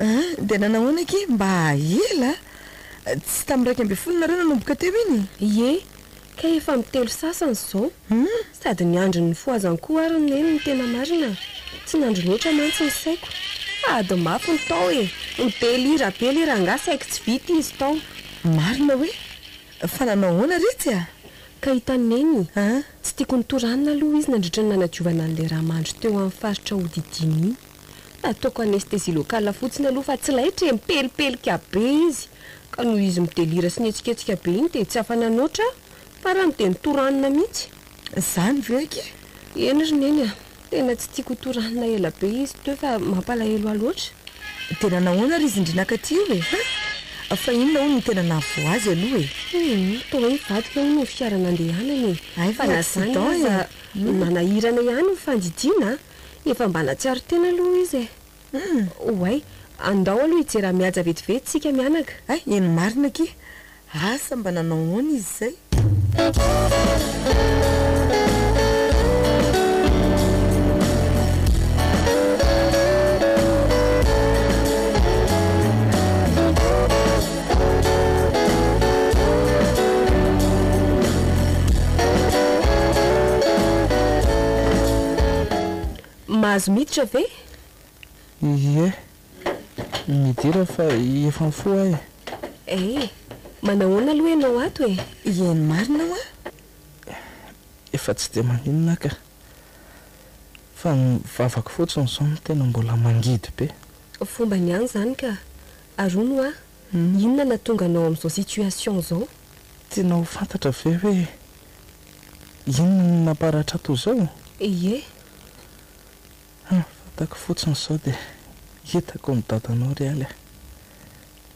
An, dia nanahoana akia? Mba ela a! Tsy tamin'ny 11 nareo nanomboka teo iny? Ie, kay efa amin'ny telo sasany izao. Sady niandry ny nifohazany koa ary neny ny tena marina. Tsy nandry loatra mantsy ny saiko. Ady mafy ny tao e! Midelira be le rangahy saiky tsy vita izy tao. Marina hoe? Fa nanao ahoana retsy a? Ka hitan'i Neny, tsy tiako notoranina aloha izy nandritra ny nanadiovana an'ilay rà mandry teo amin'ny faritra hodidininy iny. Nataoko anesthésie locale fotsiny aloha fa tsy laitra e, mipelipelika be izy. Ka noho izy midelira sy nihetsiketsika be iny dia tsy afa-nanoatra aho. Farany dia notoranina mihitsy. Izany ve akia? Eny ry Neny a! Tena tsy tiako ho toranina ela be izy teo fa mampalahelo ahy loatra. Dia nanahoana ry izy ndry nakaty io e? Ha? Fa inona hono no tena nahavoa azy aloha e? Humm, toa hoe nivadika hono ny fiara nandehanany e! Hay Fa ve na izany accident e? aza nanahirana ihany ny fandidiana a! Efa mba nahatsiaro tena aloha izy e! Humm. Oay, andao aloha hijery an'i Mihaja vetivety tsika mianaka. Hay, eny marina akia! Asa mba nanao ahoana izy izay? Mahazo miditra ve? Ie, midira fa efa mifoha aho e. Eh! Manahoana aloha ianao ato e? Eny marina hoa. Efa tsy dia maninona aho ka. Fa ny vavako fotsiny izao no tena mbola mangidy be. Fombany ihany izany ka. Ary hono hoa, inona nahatonga anao amin'izao situation izao? Tianao ho fantatra ve hoe inona no namparatra ahy toy izao? Ie. Hum, fantako fotsiny izao dia hitako ny dadanao ry Aly a!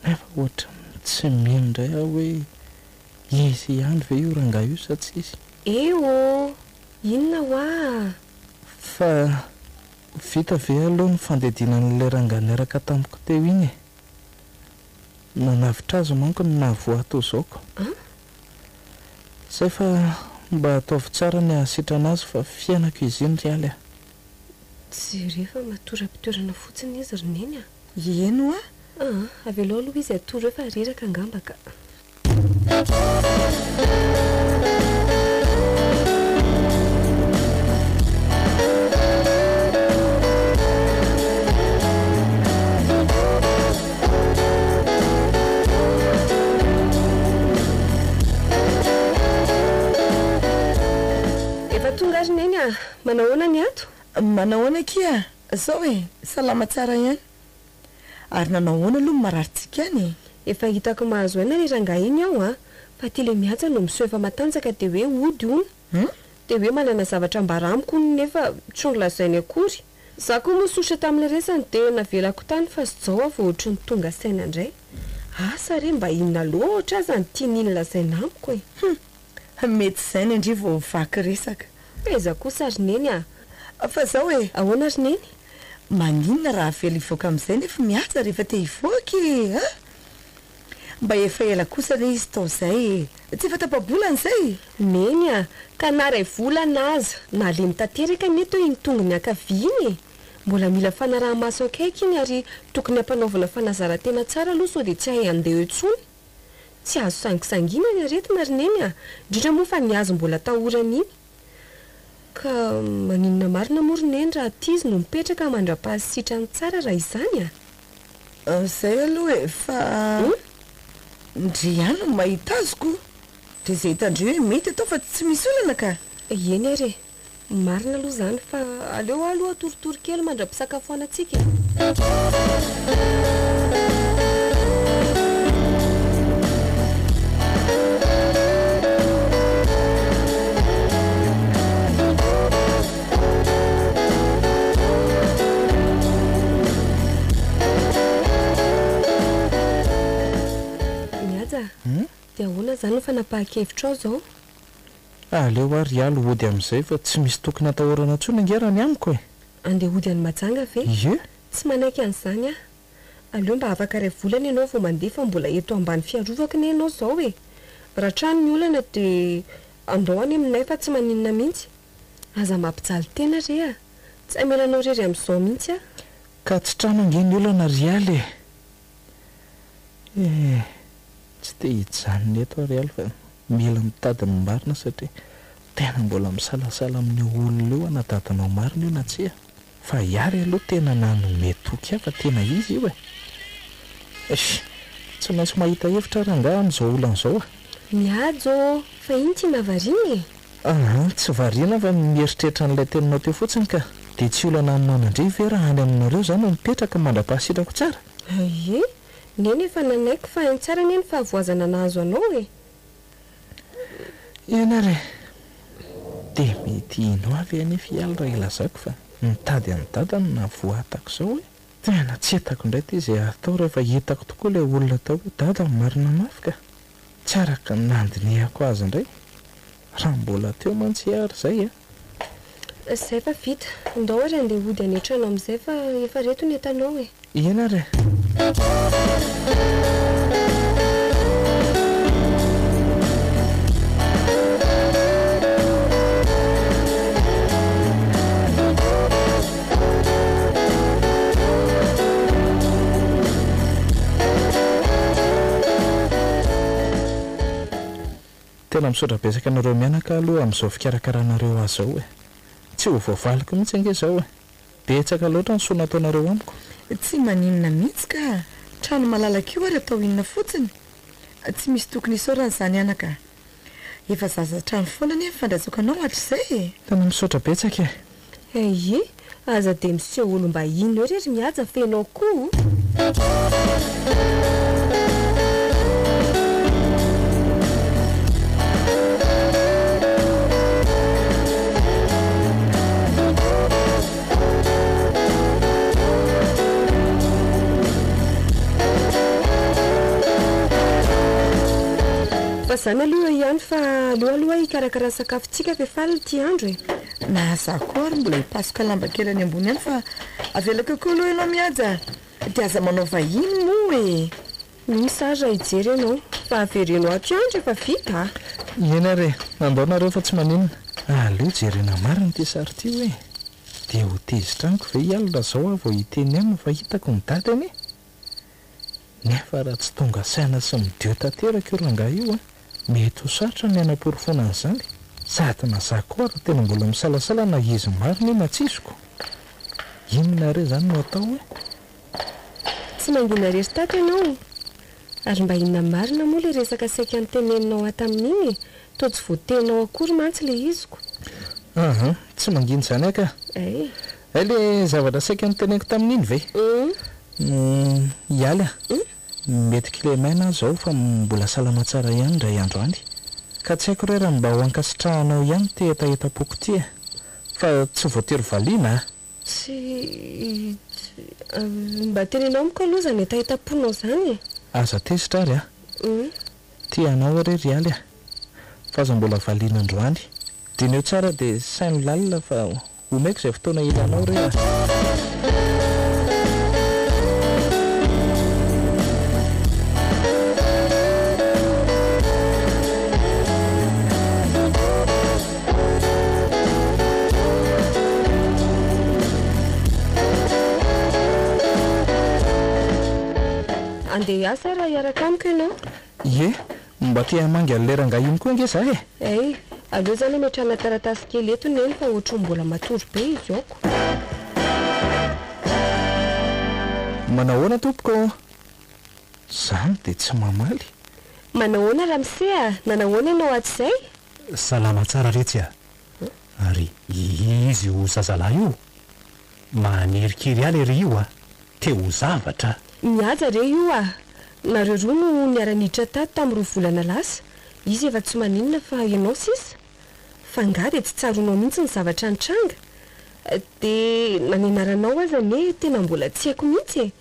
Nefa ohatran'ny tsy mino indray aho hoe izy ihany ve io rangahy io sa tsy izy? Eh oh! Inona hoa? Fa vita ve aloha ny fandiadiana an'ilay rangahy niaraka tamiko teo iny e? Nanavotra azy manko ny nahavoa ahy toy izao ko. An? Zay fa mba ataovy tsara ny hahasitrana azy fa fiainako izy iny ry Aly a! Jereo fa matory am-pitoerana fotsiny izy ry Neny a! Eny hoa! Aa, avelao aloha izy hatory eo fa reraka angamba ka. Ahoana ry Neny a! Manahoana ny ato? Manahoana akia? Zao e! Salama tsara ihany. Ary nanao ahoana aloha ny mararintsika any e? Efa hitako mahazo aina le rangahy iny aho a! Fa ty le mihaja no miseho efa matanjaka de hoe hody hono. De hoe manana zavatra ambara amiko hono nefa tsy nolazainy akory. Za koa moa sosotra tamin'ilay resany de navelako tany fa zao aho vao ohatry ny tonga saina indray. Asa re mba inona loatra aza no tian'iny lazaina amiko e! Hum! Mety izay ny an-dry vao vaky resaka. Aiza kosa ry Neny a! Fa zao e! Ahoana ry Neny? Maninona raha avela hivoaka amin'izay nefa mihaja rehefa te hivoaka e! A! Mba efa ela kosa anie izy tao izay e! Tsy efa tapa-bolana izay? Neny a! Ka na iray volana aza, nalemy tanteraka anie teo iny tongony ankavia iny e! Mbola mila fanaraha-maso akaiky iny ary tokony hampanaovina fanazaran-tena tsara aloha sao dia tsy hahay handeha eo intsony. Tsy azo sangisangiana ny aretina ry Neny a! Indrindra moa fa ny azy mbola atahorana iny. Ka maninona marina moa ry Neny raha aty izy no mipetraka mandra-pahasitrany tsara raha izany a? Izay aloha e, fa ndry ihany no mahita azy ko! Dia izay hitan-dry hoe mety atao fa tsy misy olana ka! Eny ary e! Marina aloha izany fa aleo aho aloha hatoritory kely mandra-pisakafoanantsika e. Mihaja, dia ahoana izany no fanapahan-kevitrao izao? Aleo ary hiala hody amin'izay fa tsy misy tokony atahorana intsony ange raha ny amiko e! Andeha hody any Majanga ve? Ie! Tsy manaiky an'izany aho. Aleo mba afaka iray volana ianao vao mandeha fa mbola eto ambany fiarovako anie ianao izao e! Raha trano ny olana dia andao any aminay fa tsy maninona mihitsy. Aza mampijaly tena re a! Tsy hamela anao irery amin'izao mihitsy aho. Ka tsy trano ange ny olana ry Ialy e! Eh! Tsy te hijanona eto aho ry Ialy fa mila mitady ny marina satria tena mbola misalasala amin'io olona io aho na dadanao marina io na tsia. Fa Ialy aloha tena nanome toky ahy fa tena izy io e! Eish! Tsy maintsy mahita hevitra aho rangahy amin'izao olana izao a! Mihaja ô! Fa ino ty mahavariana e? Aa! Tsy variana fa mieritreritra an'ilay teninao teo fotsiny ka! Dia tsy olana amin'ny manan-dry ve raha any aminareo za no mipetraka mandra-pahasitrako tsara? Ie! Neny efa nanaiky fa hainy tsara anie ny fahavoazana nahazo anao e! Eny ary e! Dia mety hino ahy ve anefa i Aly raha ilazako fa nitady an'i Dada no nahavoatako izao e? Tena tsy hitako indray ity izay hatao rehefa hitako tokoa ilay olona atao hoe Dada marina mafy ka! Tsy araka ny nandinihako azy indray. Raha mbola teo mantsy ary izay a! Izay fa vita. Ndao ary andeha hody any an-trano amin'izay fa efa reto ny entanao e! Eny ary e! Tena misaotra betsaka anareo mianaka aloha amin'izao fikarakaranareo ahy izao e! Tsy ho voavaliko mihitsy ange izao e! Betsaka loatra ny soa nataonareo amiko. Tsy maninona mihitsy ka! Trano malalaka io ary atao inona fotsiny? Tsy misy tokony hisaorana izany anaka a! Efa zaza hatrany foana anie ny fandraisako anao hatrizay e! Tena misaotra betsaka e! Eie, aza dia miseho olom-bahiny eo re ry Mihaja fa ianao koa o! Fa zany aloha eo ihany fa aleo aloha hikarakara ny sakafontsika fa efa alina ity andro e! Na za koa ary mbola hipasoka lamba kely any ambony any fa avelako eo koa aloha ianao Mihaja dia aza manao vahiny moa e! Misy ary raha hijery ianao fa avereno ato ihany rehefa vita a! Eny ary e! Andao nareo fa tsy maninona. Aleo jerena marina ity sary ity hoe dia ho tezitra amiko ve i Aly raha zao aho vao hiteny aminy fa hitako ny dadany e? Nefa raha tsy tonga saina sy midio tanteraka io rangahy io an, mety ho sarotra ny hanaporofoana an'izany. Sady na za koa ary tena mbola misalasala na izy marina io na tsy izy ko. Inona re izany no atao e? Tsy mangina irery tato ianao? Ary mba inona marina moa ilay resaka saika noteneninao ahy tamin'iny e? Toa tsy voateninao akory mantsy ilay iziko. Aha, tsy mangina izany aho ka. Ay. Hay le zavatra saika noteneniko tamin'iny ve? Hum. Ialy a! Mety kilemaina aho izao fa mbola salama tsara ihany indray andro any. Ka tsy haiko re raha mba ho ankasitrahanao ihany ity hetahetam-poko ity e! Fa tsy voatery valiana a! Tsy, tsy, mba teneno amiko aloha izany hetahetam-ponao izany e! Aza tezitra ary a! Tia anao aho re ry Aly a! Fa aza mbola valiana androany. Diniho tsara dia saino lalina fa omeko izay fotoana ilanao re a! Andeha hiasa raha hiaraka amiko ianao. Ie, mba te hamangy an'ilay rangahy iny koa ange za e! Hay, aleo izany ametrahana taratasy kely eto Neny fa ohatry ny mbola matory be izy aoko. Manahoana tompoko ô? Zany dia tsy mamaly. Manahoana ramose a! Nanahoana ianao hatrizay? Salama tsara retsy a! Ary izy io zazalahy io? Manirikiry ahy lery io a! Te ho zavatra! Mihaja re io a! Nareo roa no niara-niditra tato tamin'ny roa volana lasa. Izy efa tsy maninona fa ianao sisa? Fa angaha dia tsy tsaroanao mihitsy ny zavatra nitranga? Dia na ny anaranao aza anie tena mbola tsy haiko mihitsy e!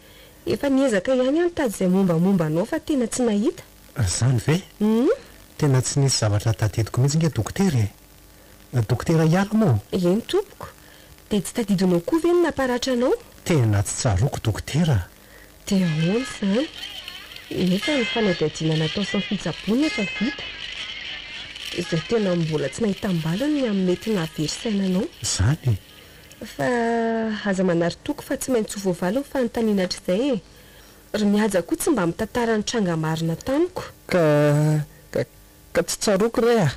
Efa niezaka ihany aho nitady izay mombamomba anao fa tena tsy nahita. Izany ve? Tena tsy nisy zavatra tadidiko mihitsy nge dokotera e! Dokotera Hiala moa? Eny tompoko. Dia tsy tadidinao koa ve ny namparatra anao? Tena tsy tsaroako dokotera a! Dia ahoana izany? Nefa ny fanadihadiana natao sy ny fitsaboana efa vita. Izay tena mbola tsy nahitam-baliny ny amin'ny mety nahavery saina anao. Izany e! Fa aza manary toky fa tsy maintsy ho voavaly ny fanontaniana hatrizay e! Ry Mihaja koa tsy mba mitantara ny tranga marina tamiko. Ka, ka, ka tsy tsaroako re a!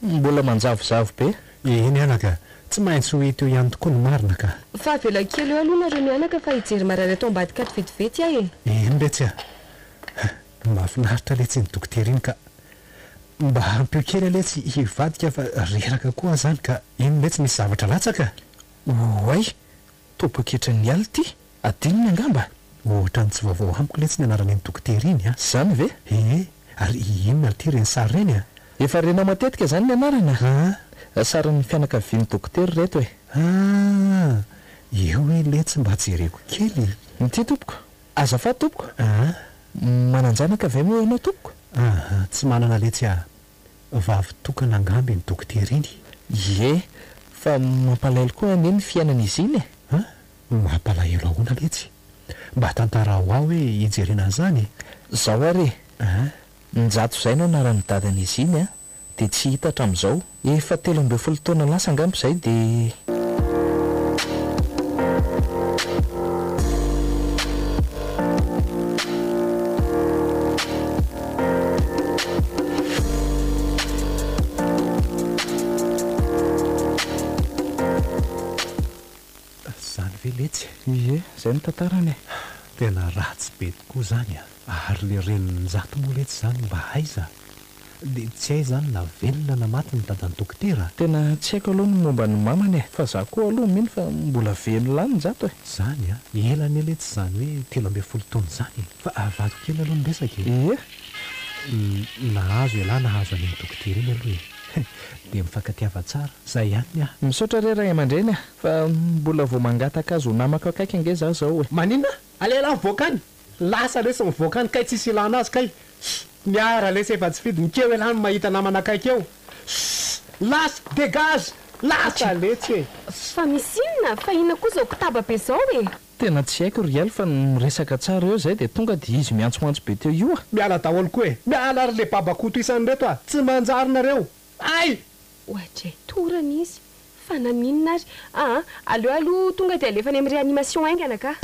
Mbola manjavozavo be. Eny anaka, tsy maintsy ho hita eo ihany tokoa ny marina ka. Fa avela kely eo aloha nareo mianaka fa hijery marary ato ambadika ato vetivety aho e. Eny letsy a! Mahafinaritra letsy iny dokotera iny ka. Mba ampio kely letsy hivadika fa reraka koa aho zany ka. Iny letsy misy zavatra latsaka? Oay! Toa poketran'ny Ialy ity! Adinony angamba? Ohatran'ny tsy vaovao amiko letsy ny anaran'iny dokotera iny a! Izany ve? Ee, ary inona ity ireny sary ireny a? Efa renao matetika izany ny anarana? Aa! Sarin'ny fianakavian'ny dokotera ireto e! Aa! Eo hoe letsy mba jereko kely. Ity tompoko. Azafady tompoko. Aa! Manan-janaka ve moa ianao tompoko? Aa! Tsy manana letsy a! Vavy tokana angamba iny dokotera iny. Ie, fa mampalahelo koa anie ny fiainan'izy iny e! An! Mampalahelo ahoana letsy? Mba tantarao ahy hoe hijerena an'izany e! Zao ary e! An! Njato izay no anaran'ny dadan'izy iny an! Dia tsy hita hatramin'izao. Efa 13 taona lasa angamba izay dia. Zany ve letsy? Ie, zay no tantarany e. Tena ratsy be tokoa zany a! Ary le renin'i Njato moa letsy zany mba aiza? Dia tsy hay zany na velona na maty ny dadan'i Dokotera? Tena tsy haiko aloha ny momba ny mamany e! Fa za koa aloha mino fa mbola velona any Njato e! Zany a! Ela anie letsy zany hoe 13 taona zany e! Fa avadiko kely aloha ny resaka e! Ie! Nahazo ialahy nahazo an'iny dokotera iny aloha e! Dia mifankatiava tsara, zay ihany ny ahy. Misaotra re ray aman-dreny a! Fa mbola vao mangataka azy ho namako akaiky ange za zao e! Maninona? Aleo elah mivoaka any! Lasa lesy mivoaka any kay tsisy ilana azy kay! Ssss! Miara lesy efa tsy fidiny keo elah no mahita namana akaiky eo! Ssss! Lasa! Dégage! Lasa letsy e! Fa misy inona? Fa inona koa izao kotaba be izao e? Tena tsy haiko ry Ialy fa miresaka tsara eo zay dia tonga dia izy miantsoantso be teo io a! Miala daholo koa e! Miala ry le babakoto isany reto a! Tsy manjary nareo! Hay! Oadray torana izy! Fa naninona ary? Aa! Aleo aloha tonga dia alefa any amin'ny réanimation haingana ka!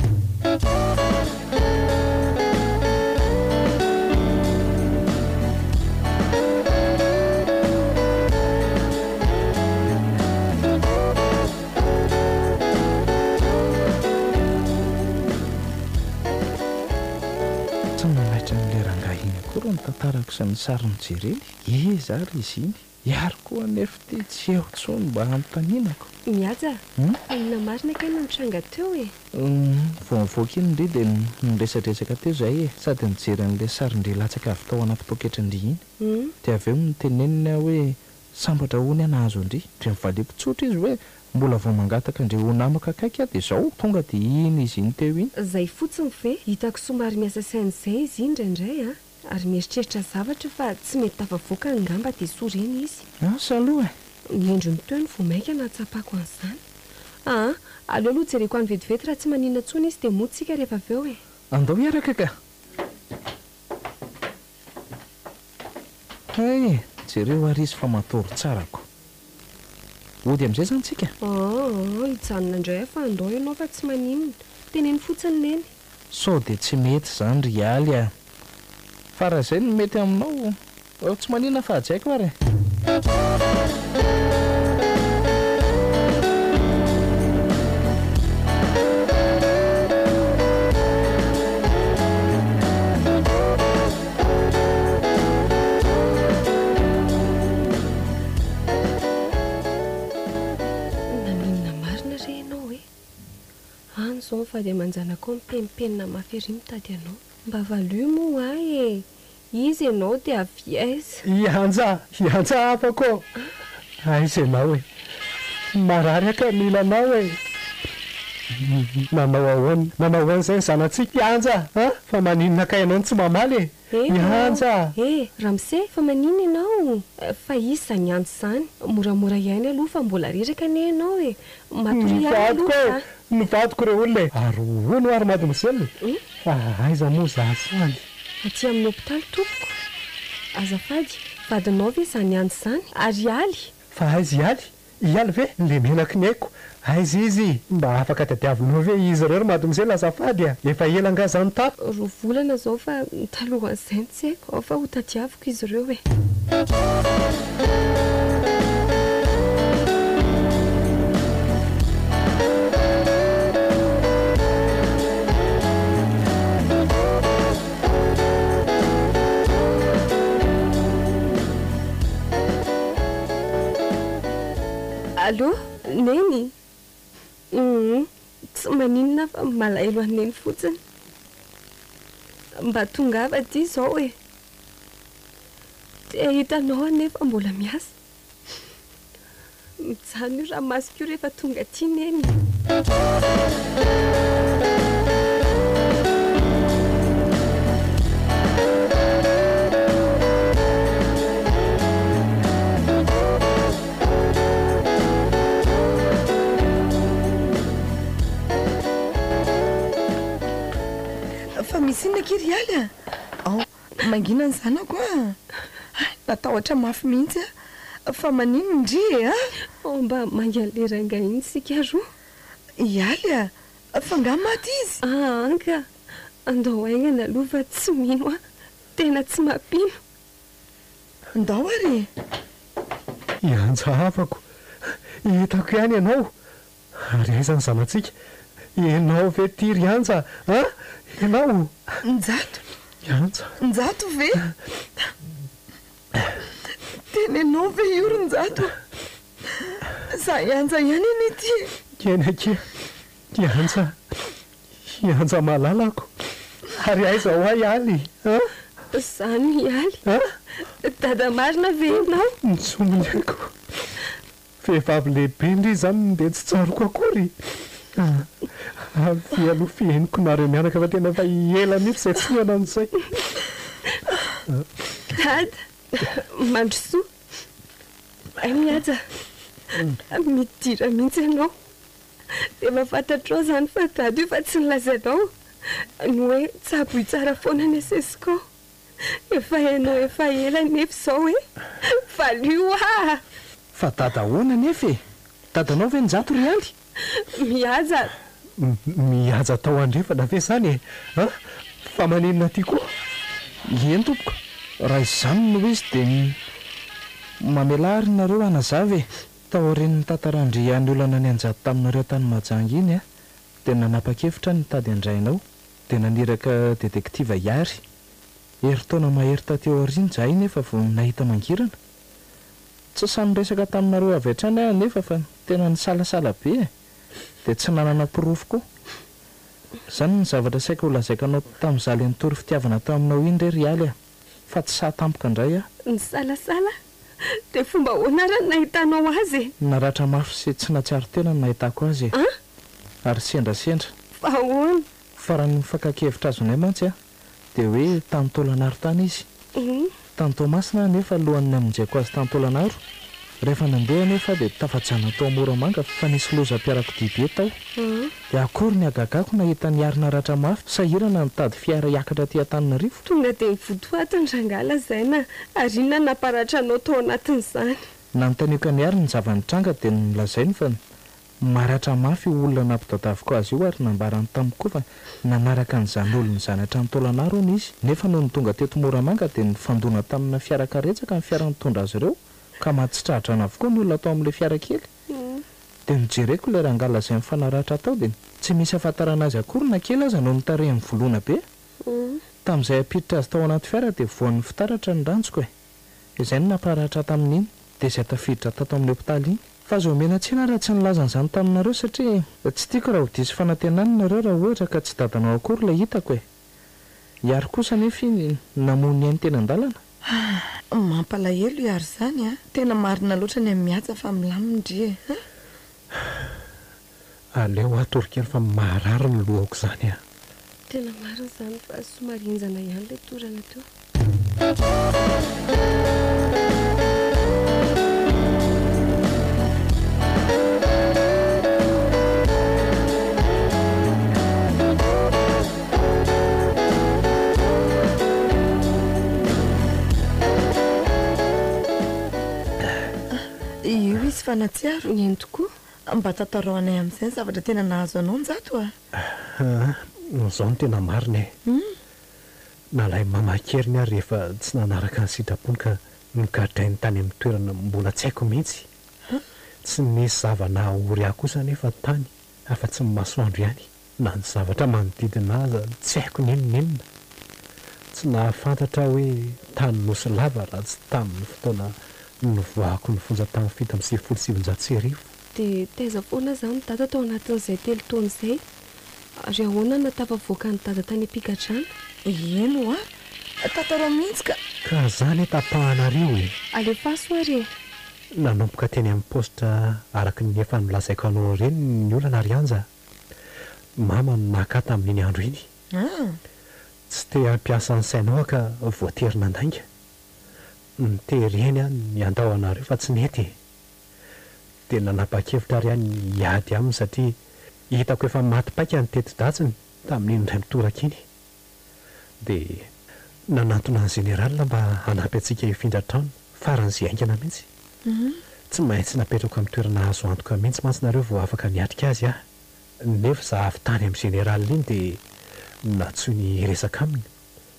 Tsy nanaitra an'ilay rangahy iny akory ny tantarako sy ny sary nojereny. Iza ary izy iny? Iary koa anefa ity tsy eo intsony mba hanontanianako. Mihaja, fa inona marina kay no nitranga teo e? Vao nivoaka iny ndry dia niresadresaka teo izahay e, sady nijery an'ilay sarin-dry latsaka avy tao anaty poketran-dry iny. Dia avy eo noteneniny aho hoe sambatra hono aho nahazo an-dry. Dia novaliako tsotra izy hoe mbola vao mangataka an-dry ho namako akaiky aho dia izao tonga dia iny izy iny teo iny. Izay fotsiny ve? Hitako somary miasa saina izay izy iny indraindray an! Ary mieritreritra zavatra fa tsy mety tafavoaka angamba dia sorena izy. Asa aloha e! Ny endriny teo no vao mainka nahatsapako an'izany. Aa, aleo aloha jereko any vetivety raha tsy maninona intsony izy dia mody tsika rehefa avy eo e! Andao hiaraka ka! Hay, jereo ary izy fa matory tsara ko! Hody amin'izay izany tsika? Aa, hijanona indray aho fa andao ianao fa tsy maninona. Teneno fotsiny Neny. Sao dia tsy mety izany ry Ialy a! Fa raha izay no mety aminao, tsy maninona fa hajaiko ary e! Naninona marina re ianao e? Any izao ny vady aman-janakao mipenimpenina mafy ery mitady anao. Mba valio moa ahy e! Iza ianao dia avy aiza? Ianja! Ianja havako ô! Aiza ianao e? Marary aho ka mila anao e! Nanao ahoana? Nanao ahoana izay ny zanatsika? Ianja a! Fa maninona kay ianao no tsy mamaly e? Ianja! Eh! Ramose, fa maninona ianao? Fa iza izany Ianja izany? Moramora ihany aloha fa mbola reraka anie ianao e! Matoria Ny ihany vadiko aloha e! a! Ny vadiko re olona e! Ary hono ary mademoiselle? Fa aiza moa za zany? Aty amin'ny hopitaly tompoko. Azafady, vadinao ve izany Ianja izany? Ary Ialy? Fa aiza Ialy? Ialy ve? Le menaky ny aiko. Aiza izy? Mba afaka tadiavinao ve izy ireo ry mademoiselle azafady a! Efa ela angaha zany tato? Roa volana izao fa ny talohan'izay no tsy haiko. Ao fa ho tadiaviko izy ireo e! Allô, Neny? Humm, tsy maninona fa malahelo an'i Neny fotsiny. Mba tongava aty izao e! Te hahita anao aho nefa mbola miasa. Mijanona io ranomasoko io rehefa tonga aty Neny. Fa misy inona akia ry Aly a? Ao, mangina ny zanako a! Hay, natahotra mafy mihitsy aho. Fa maninona ndry e a? Ao mba manga an'ilay rangahy iny isika roa. I Aly a! Fa angaha maty izy? Aa ka! Andao haingana aloha fa tsy mino aho. Tena tsy mampino. Ndao ary e! Hiantsa havako, hitako ihany ianao. Ary aiza ny zanatsika? Ianao ve ity ry Anja a? Ianao? Njato? Anja. Njato ve? Tena ianao ve io ry Njato? Za i Anja ihany anie ity e! Eny akia, i Anja, i Anja malalako. Ary aiza hoa i Aly a? Za no i Aly. A? Dada marina ve ianao? Ny sombiny aiko. Vehivavy lehibe ndry izany dia tsy tsaroako akory. Avia aloha fihainoko nareo mianaka fa tena efa ela mihitsy izay tsy nihaona an'izay. Dada, mandrosoa. Hay Mihaja, midira mihitsy ianao. Efa fantatrao izany fa dada io fa tsy nilazainao ny hoe tsaboy tsara foana ny asesiko. Efa hainao efa ela nefa izao e! Valio aho! Fa dada ahoana nefa e? Dadanao ve Njato ry Aly? Mihaja! Mihaja tao andrefana ve izany e? An? Fa maninona aty koa? Eny tompoko, raha izany no izy dia mamelà ary nareo hanazava e! Taorian'ny nitantaran-dry ihany olana nianjady taminareo tany Mahajanga iny dia nanapa-kevitra ny nitady an-drainao dia naniraka detektiva hiary. Herintaona mahery taty aoriana izahay nefa vao nahita mangirana. Tsy sahy niresaka taminareo avy hatrany aho anefa fa tena nisalasala be e! Dia tsy nanana porofo koa. Izany ny zavatra saika ho lazaiko anao tamin'izaho ilay nitory fitiavana taminao iny re ry Aly a! Fa tsy sahy tampoka indray aho. Nisalasala? Dia fomba ahoana ary no nahitanao azy e? Naratra mafy sy tsy nahatsiaro tena no nahitako azy e! An? Ary sendrasendra. Fa ahoana? Fa raha ny fakan-kevitra azonay mantsy a! Dia hoe tany Taolanaro tany izy. Tany Toamasina aho anefa alohan'ny namonjeko azy tany Taolanaro. Rehefa nandeha anefa aho dia tafajanona tao Moramanga fa nisy lozam-piarakodia be tao. Dia akory ny hagagako nahita an'i Ary naratra mafy, sahirana nitady fiara hiakatra aty Antananarivo. Tonga dia nivotoaty ny rangahy lazaina ary inona no namparatra anao tao anatin'izany? Nanontaniako an'i Ary ny zava-nitranga dia nolazainy fa Maratra mafy io olona nampidadaviko azy io ary nambarany tamiko koa fa nanaraka an'izany olona izany hatrany Taolanaro hono izy, nefa nony tonga teto Moramanga dia nifandona tamina fiara karetsaka ny fiara nitondra azy ireo ka maty tsy tra-drano avokoa ny olona tao amin'ilay fiara kely. Dia nojereko ilay rangahy lazainy fa naratra tao dia tsy misy ahafantarana azy akory na kely aza noho ny tarehiny voloina be. Tamin'izay hampiditra azy tao anaty fiara dia voan'ny fitaratra ny ranjoko e! Izay no namparatra tamin'iny dia izay tafiditra tato amin'ny hopitaly iny. Fa aza omena tsiny aho raha tsy nilaza an'izany taminareo satria tsy tiako raha ho diso fanantenana nareo raha ohatra ka tsy dadanao akory ilay hitako e! I Ary kosa anefa iny namoy ny ainy teny an-dalana. Mampalahelo i Ary izany a! Tena marina loatra ny an'i Mihaja fa milamina ndry e! Aleo hatory kely fa marary ny lohako izany a! Tena marina izany fa somary henjana ihany ilay torana teo. Io izy fa nahatsiaro. Eny tokoa. Mba tantarao anay amin'izay ny zavatra tena nahazo anao Njato a! Aa, izao no tena marina e! Nalain'i Mama an-keriny aho rehefa tsy nanaraka ny sitrapony ka nogadrainy tany amin'ny toerana mbola tsy haiko mihitsy. Tsy nisy zava-nahaory ahy kosa anefa tany afa-tsy ny masoandro ihany. Na ny zavatra manodidina aza tsy haiko n'inon'inona. Tsy nahafantatra aho hoe tany Nosy Lava raha tsy tamin'ny fotoana nivoahako ny fonja tamin'ny 1997. Dia taiza foana izany Dada tao anatin'izay telo taona izay? Ary ahoana no nahatafavoaka an'i Dada tany am-pigadrana? Eny ho'a! Tantarao mihitsy ka! Ka za anie tapahanareo e! Alefaso ary e! Nanomboka teny amin'ny paositra araka ny efa nolazaiko anao ireny ny olana ry Anja. Mama no naka ahy tamin'iny andro iny. Tsy te hampiasa ny sainao aho ka voatery nandainga. Nitereny aho ny handao anareo fa tsy nety e. Dia nanapa-kevitra ary aho ny hiady aminy satria hitako efa maty paika ny teti-dratsiny tamin'iny indray mitoraka iny. Dia nanantona ny Général mba hanampy antsika hifindra trano faran'izay haingana mihitsy. Tsy maintsy napetrako amin'ny toerana azo antoka mihitsy mantsy nareo vao afaka niatrika azy aho. Nefa za avy tany amin'ny Général iny dia nantsoiny hiresaka aminy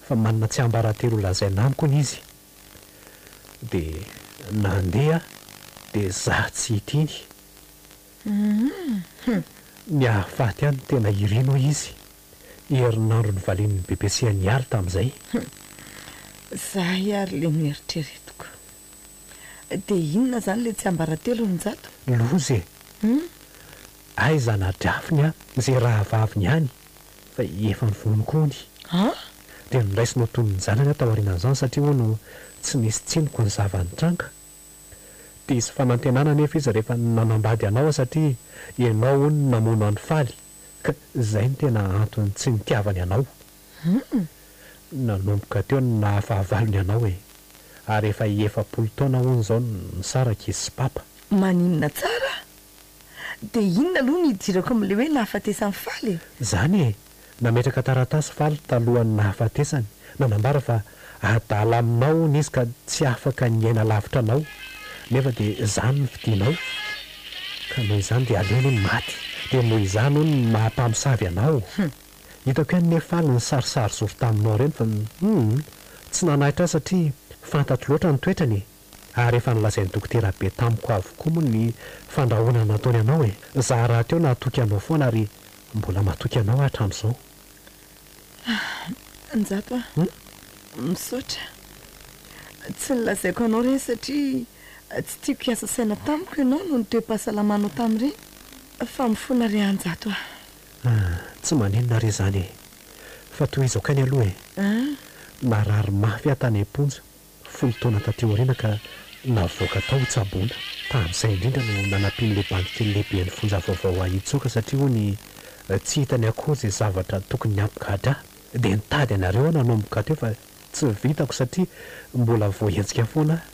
fa manana tsiambaratelo holazaina amiko hono izy. Dia nandeha aho dia za tsy hita iny. Ny hahafaty ahy no tena iriny hoy izy. Herinandro novalian'ny BBC an'i Ialy tamin'izay. Zay ary le noeritreretiko. Dia inona izany ilay tsiambaratelo ry Njato? Loza e! Aiza anadrafiny an, izay rahavaviny any fa efa nivono koa hono. An? Dia noraisiny ho toy ny zanany aho taorianan'izany satria hono tsy nisy tsiniko ny zava-nitranga. Diso fanantenana anefa izy rehefa nanambady anao aho satria ianao hono no namono an'i Faly ka izay no tena antony tsy nitiavany anao. Nanomboka teo no nahafahavalony anao e! Ary efa 40 taona hono izao no nisaraka izy sy papa. Maninona tsara? Dia inona aloha no idirako amin'ilay hoe nahafatesan'i Faly e? Izany e! Nametraka taratasy Faly talohan'ny nahafatesany, nanambara fa adala aminao hono izy ka tsy afaka ny hiaina lavitra anao, nefa dia izany no fidinao, ka noho izany dia aleony hono maty, dia noho izany hono no maha mpamosavy anao. Hitako ihany nefa faly ny sarisary zoro taminao ireny fa humm tsy nanaitra ahy satria fantatro loatra ny toetrany e! Ary efa nolazain'i dokotera be tamiko avokoa moa ny fandrahonana nataony anao e! Za rahateo nahatoky anao foana ary mbola matoky anao aho hatramin'izao. Njato a! Misaotra. Tsy nolazaiko anao ireny satria. Tsy tiako hiasa saina tamiko ianao noho ny toe-pahasalamanao tamin'ireny, fa mifona re Anjato a. Ah, tsy maninona re izany e! Fa tohizo akany aloha e! Narary mafy aho tany am-ponja, folo taona taty aoriana ka navoaka tao ho tsaboina. Tamin'izay indrindra no nanampian'ilay bandy kely lehiben'ny fonja vaovao ahy hitsoaka satria hono tsy hitany akory izay zavatra tokony hampigadra ahy. Dia nitady anareo aho nanomboka teo fa tsy vitako satria mbola voahenjika foana aho.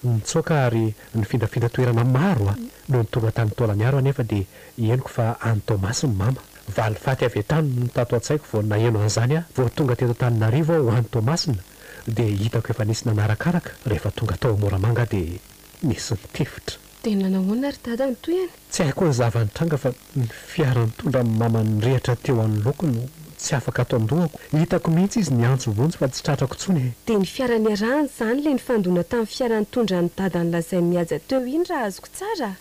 Nitsoaka ary nifindrafindra toerana maro aho. Nony tonga tany Taolagnaro anefa dia henoko fa any Toamasina mama. Valifaty avy hatrany no tato an-tsaiko vao naheno an'izany aho. Vao tonga teto Antananarivo aho ho any Toamasina dia hitako efa nisy nanarakaraka. Rehefa tonga tao Moramanga aho dia nisy nitifitra. Dia nanahoana ry dada ny tohiny? Tsy haiko ny zava-nitranga fa ny fiara nitondra ny mama nirehitra teo anoloako no tsy afaka ato an-dohako. Hitako mihitsy izy niantso vonjy fa tsy tratrako intsony e! Dia ny fiara niarahany izany ilay nifandona tamin'ny fiara nitondra an'i dada nolazain'i Mihaja teo iny raha azoko tsara?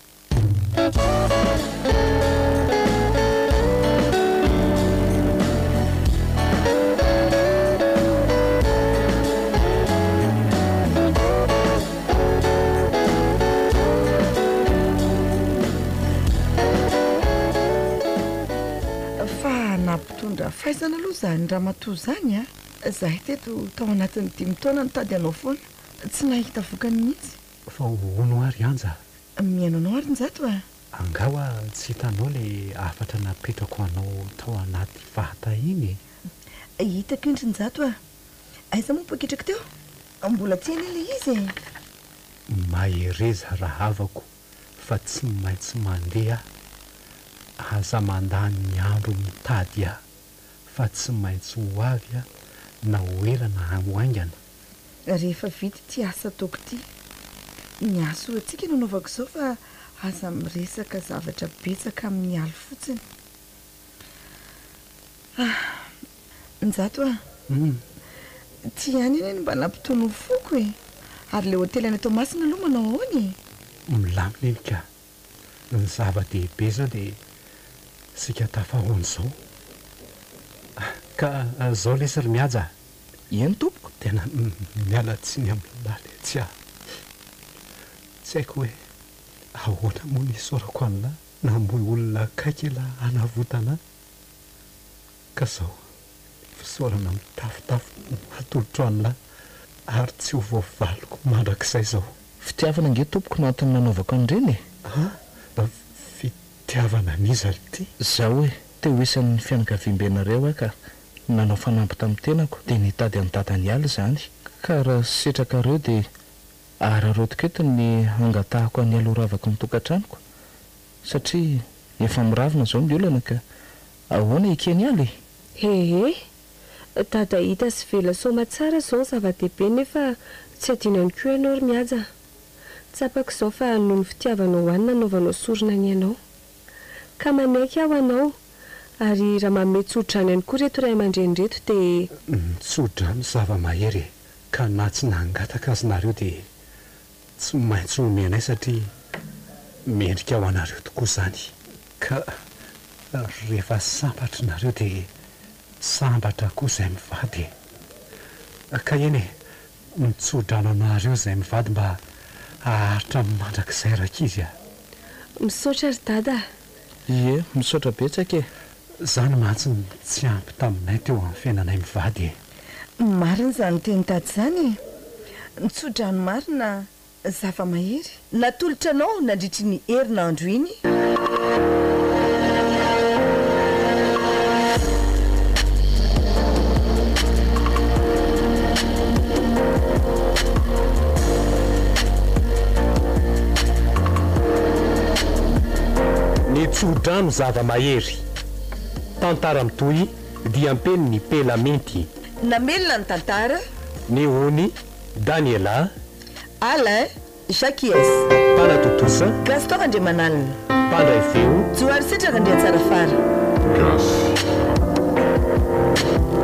Fa nampitondra faisana aloha izany ramatoa izany a! Izahay teto tao anatin'ny dimy taona nitady anao foana, tsy nahita vokany mihitsy. Fa hono ary Anja a! Mihaino anao ary Njato a! Angaha hoa tsy hitanao ilay hafatra napetrako anao tao anaty vata iny e? Hitako iny ry Njato a! Aiza moa ny poketrako teo? Mbola tsy anie ilay izy e! Mahereza rahavako fa tsy maintsy mandeha aho, aza mandany ny andro mitady ahy fa tsy maintsy ho avy aho na ho ela na ho haingana. Rehefa vita ity asa ataoko ity, ny hahasoa antsika no anaovako izao fa aza miresaka zavatra betsaka amin'ny aly fotsiny. Ah! Njato a! Ity ihany anie no mba nampitony ny foko e! Ary ilay hotely any Toamasina aloha manao ahoana e? Milamina iny ka! Ny zava-dehibe izao dia isika tafahoana izao. Ka izao lesy ry Mihaja a! Eny tompoko! Tena miala tsiny amin'lah letsy a! Tsy haiko hoe ahoana moa ny isaorako an'lah namoy olona akaiky elah hanavotana ahy. Ka zao, fisaorana mitafotafo no hatolotro an'lah ary tsy ho voavaliko mandrakizay zao. Fitiavana ange tompoko no antony nanaovako an'ireny e! An! Fitiavana an'iza ry ty? Zao e, te ho isan'ny fianakaviambenareo aho ka nanao fanamby tamin'ny tenako dia nitady an'i dada niala izany. Ka raha sitrakareo dia araraotiko eto ny hangatahako an'i horavako ny tokantranoko satria efa miravona izao ny olana ka ahoana ekeny ala e? Ee, Dada hita sy vela soamatsara izao ny zava-dehibe nefa tsy adino ihany koa ianao ry Mihaja a! Tsapako izao fa noho ny fitiavanao ho ahy no nanaovanao sorona ny ainao. Ka manaiky aho anao, ary raha manome tso-drano ihany koa ireto ray aman-dreny ireto dia. Ny tso-drano zava-mahery e! Ka na tsy nangataka aza nareo dia Tsy maintsy omenay satria mendrika ho anareo tokoa izany. Ka rehefa sambatra nareo dia sambatra koa izay mivady e. Ka eny e, mitsodrano anareo izay mivady mba haharitra mandrakizay rankizy a. Misaotra ry dada a. Ie, misaotra betsaka e. Izany mantsy no tsy ampy taminay teo amin'ny fiainanay mivady e. Marina izany teny dada izany e! Ny tso-drano marina zava-mahery. Natolotra anao nandritry ny herinandro iny. Ny tso-drano zava-mahery. Tantara mitohy diam-penin'i Pelaminty. Namelona ny tantara. Ny ony, Daniela. Alain, Jacquies. Mpanatontosa. Gaston Randriamanalina. Mpandray feo. Johary Sitraka Randriatsarafara. Gasy Rakoto.